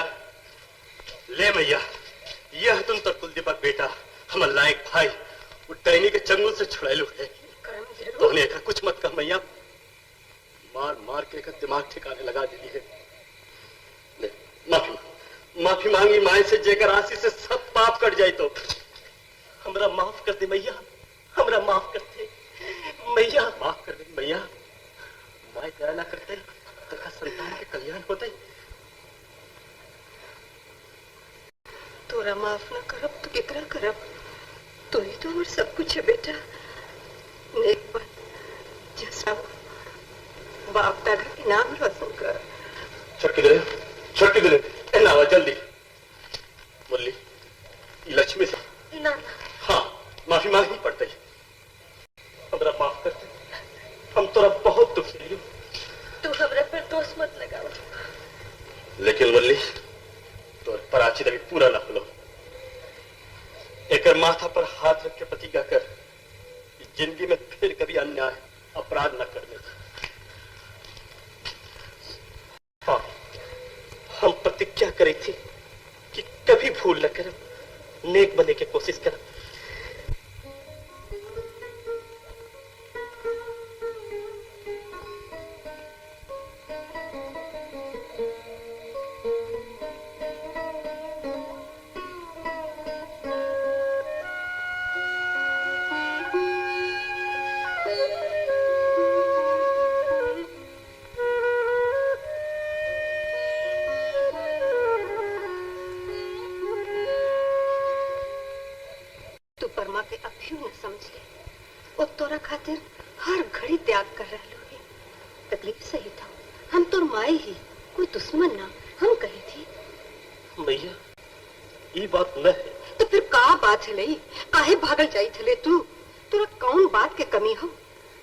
ले मैया, यह तुम तो कुलदीपक बेटा, हम लायक भाई, वो डैनी के चंगुल से छुड़ैलू है। तोने का कुछ मत कह मैया, मार मार के का दिमाग ठिकाने लगा दी है। ले, माफी माफी मांगी माए से, जेकर आंसी से सब पाप कट जाए तो हमरा माफ कर दे मैया, हमरा माफ कर दे मैया, माफ कर दे मैया। माए दया ना करते तथा संतान के कल्याण होते। तोरा माफ ना करब तो केकरा करब? तू ही तो हमार सब कुछ है बेटा। नेक बन, जैसा बाप दादा के नाम रोशन कर। छटकी दे, छटकी दे, ना जल्दी। मुरली, लक्ष्मी से ना, ना। हाँ, माफी मांगनी पड़ती, हमरा माफ कर दे, हम तोरा बहुत दुख दिलियो। तू हमरा पर दोष मत लगाओ। लेकिन मुरली, तोर पराचित अभी पूरा ना खुलो। एकर माथा पर हाथ रख के प्रतिज्ञा कर, जिंदगी में फिर कभी अन्याय अपराध न करने। हाँ, हम प्रतिज्ञा करे थी कि कभी भूल न करब, नेक बनने की कोशिश करब। परमा के अभी न समझ ले, वो तोरा खातिर हर घड़ी त्याग कर रहे है। तकलीफ सही था, हम तोर माए ही, कोई दुश्मन ना। हम कही थी भैया ये बात न है। तो फिर का बात है लई, काहे भागल जाई थले तू? तोरा कौन बात के कमी हो?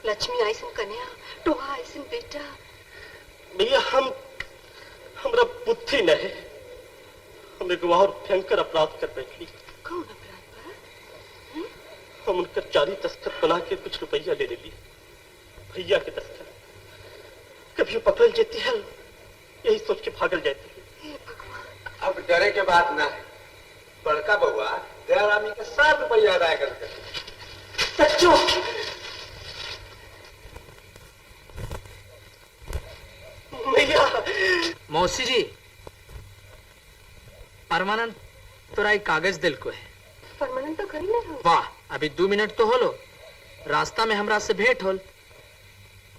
लक्ष्मी आइसन कन्या, टोहा आइसन बेटा। भैया हम हमरा बुद्धि न है, हम एगो और भयंकर अपराध कर बैठली। कौन अपराध बा? हम उनकर जारी दस्तखत बना के कुछ रुपया ले लेली, भैया के दस्तखत। कभी पकड़ जाती है, यही सोच के भागल जाती है। अब डरे के बात ना है, बड़का बउआ दयारामी के 7 रुपया अदा करके। सच्चो भैया। मौसी जी, परमानंद तोरा एक कागज दिल को है। परमानंद तो खरी नहीं हो। वाह, अभी 2 मिनट तो होलो, रास्ता में हमरा से भेंट होल।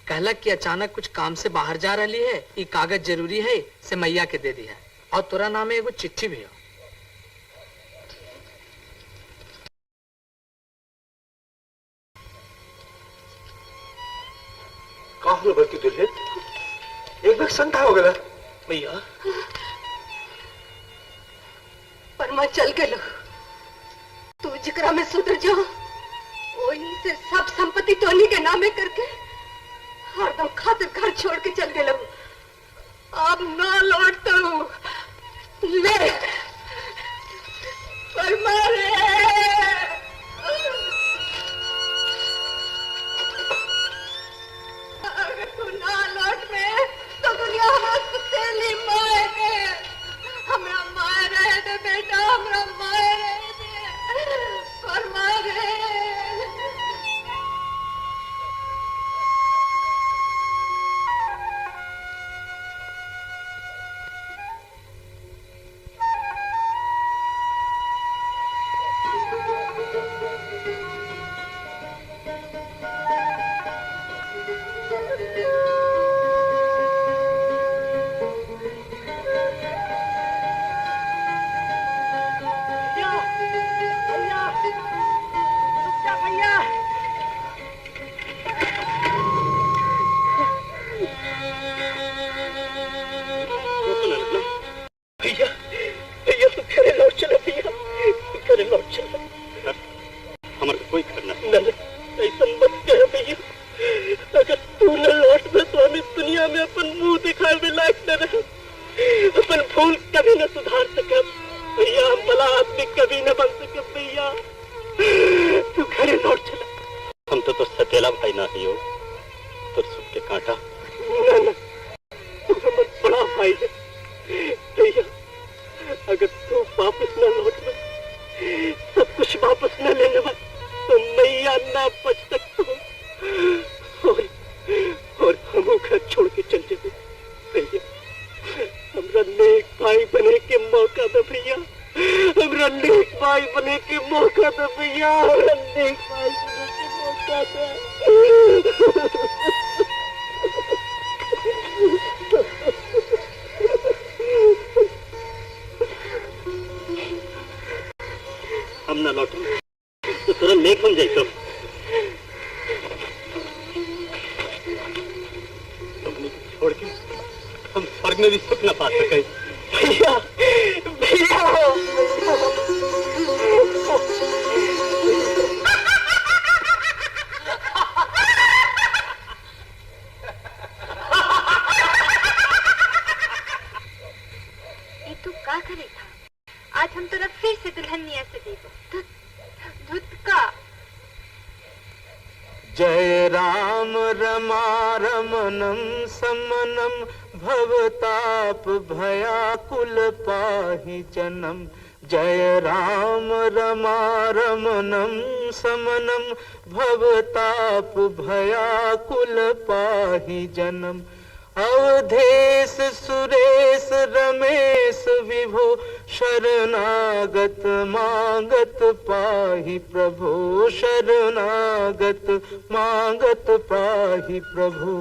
कहलक कि अचानक कुछ काम से बाहर जा रही है, ये कागज जरूरी है से मैया के दे दिया, और तोरा नाम एगो चिट्ठी भी हो। का हो बल्कि दुल्हन एक बार संता हो गया। भैया परमा चल गलो, तू जिकरा में सुधर जो वही से सब संपत्ति तोनी के नामे करके हरदम खातिर घर छोड़ के चल गलो। अब ना लौटता हूँ, ले परमा रे। अगर तू ना लौट में तो दुनिया हमरा सुतेली मार दे। हमरा मार रहे दे बेटा, हमरा मार रहे दे परमा रे। भैया, भैया तू घरे लौट चला, भैया तू घरे लौट चला। हमारे कोई घर ना। न, ऐसा मत कह भैया, अगर तू न लौट में तो हम इस दुनिया में अपन मुंह दिखाए लायक न रहे, अपन भूल कभी न सुधार सके भैया, हम भला आदमी कभी न बन सके भैया, तू घरे लौट चला। हम तो सतेला भाई ना ही हो, तो सुख के कांटा। ना ना, तू हमारा बड़ा भाई है भैया, अगर तू वापस न लौट में, सब कुछ वापस न लेने वाला तो मैया ना बच सकता और हम घर छोड़ के चल जाते भैया। हमरा नेक भाई बने के मौका दे भैया, हमरा नेक भाई बने के मौका दे भैया, हमरा नेक भाई बने के मौका दे। हम ना लौटू तो तुरंत नेक बन जाए। तुमने छोड़ के हम स्वर्ग में भी सुख न पा सके भैया। भैया ये तू का करे था? आज हम तोरा फिर से दुल्हनिया से देबो धुत का। जय राम रमा रमनम समनम भवताप भयाकुल पाहि जनम। जय राम रमा रमनम समनम भवताप भयाकुल पाहि जनम। अवधेश सुरेश रमेश विभो शरणागत मांगत पाहि प्रभु, शरणागत मांगत पाहि प्रभु।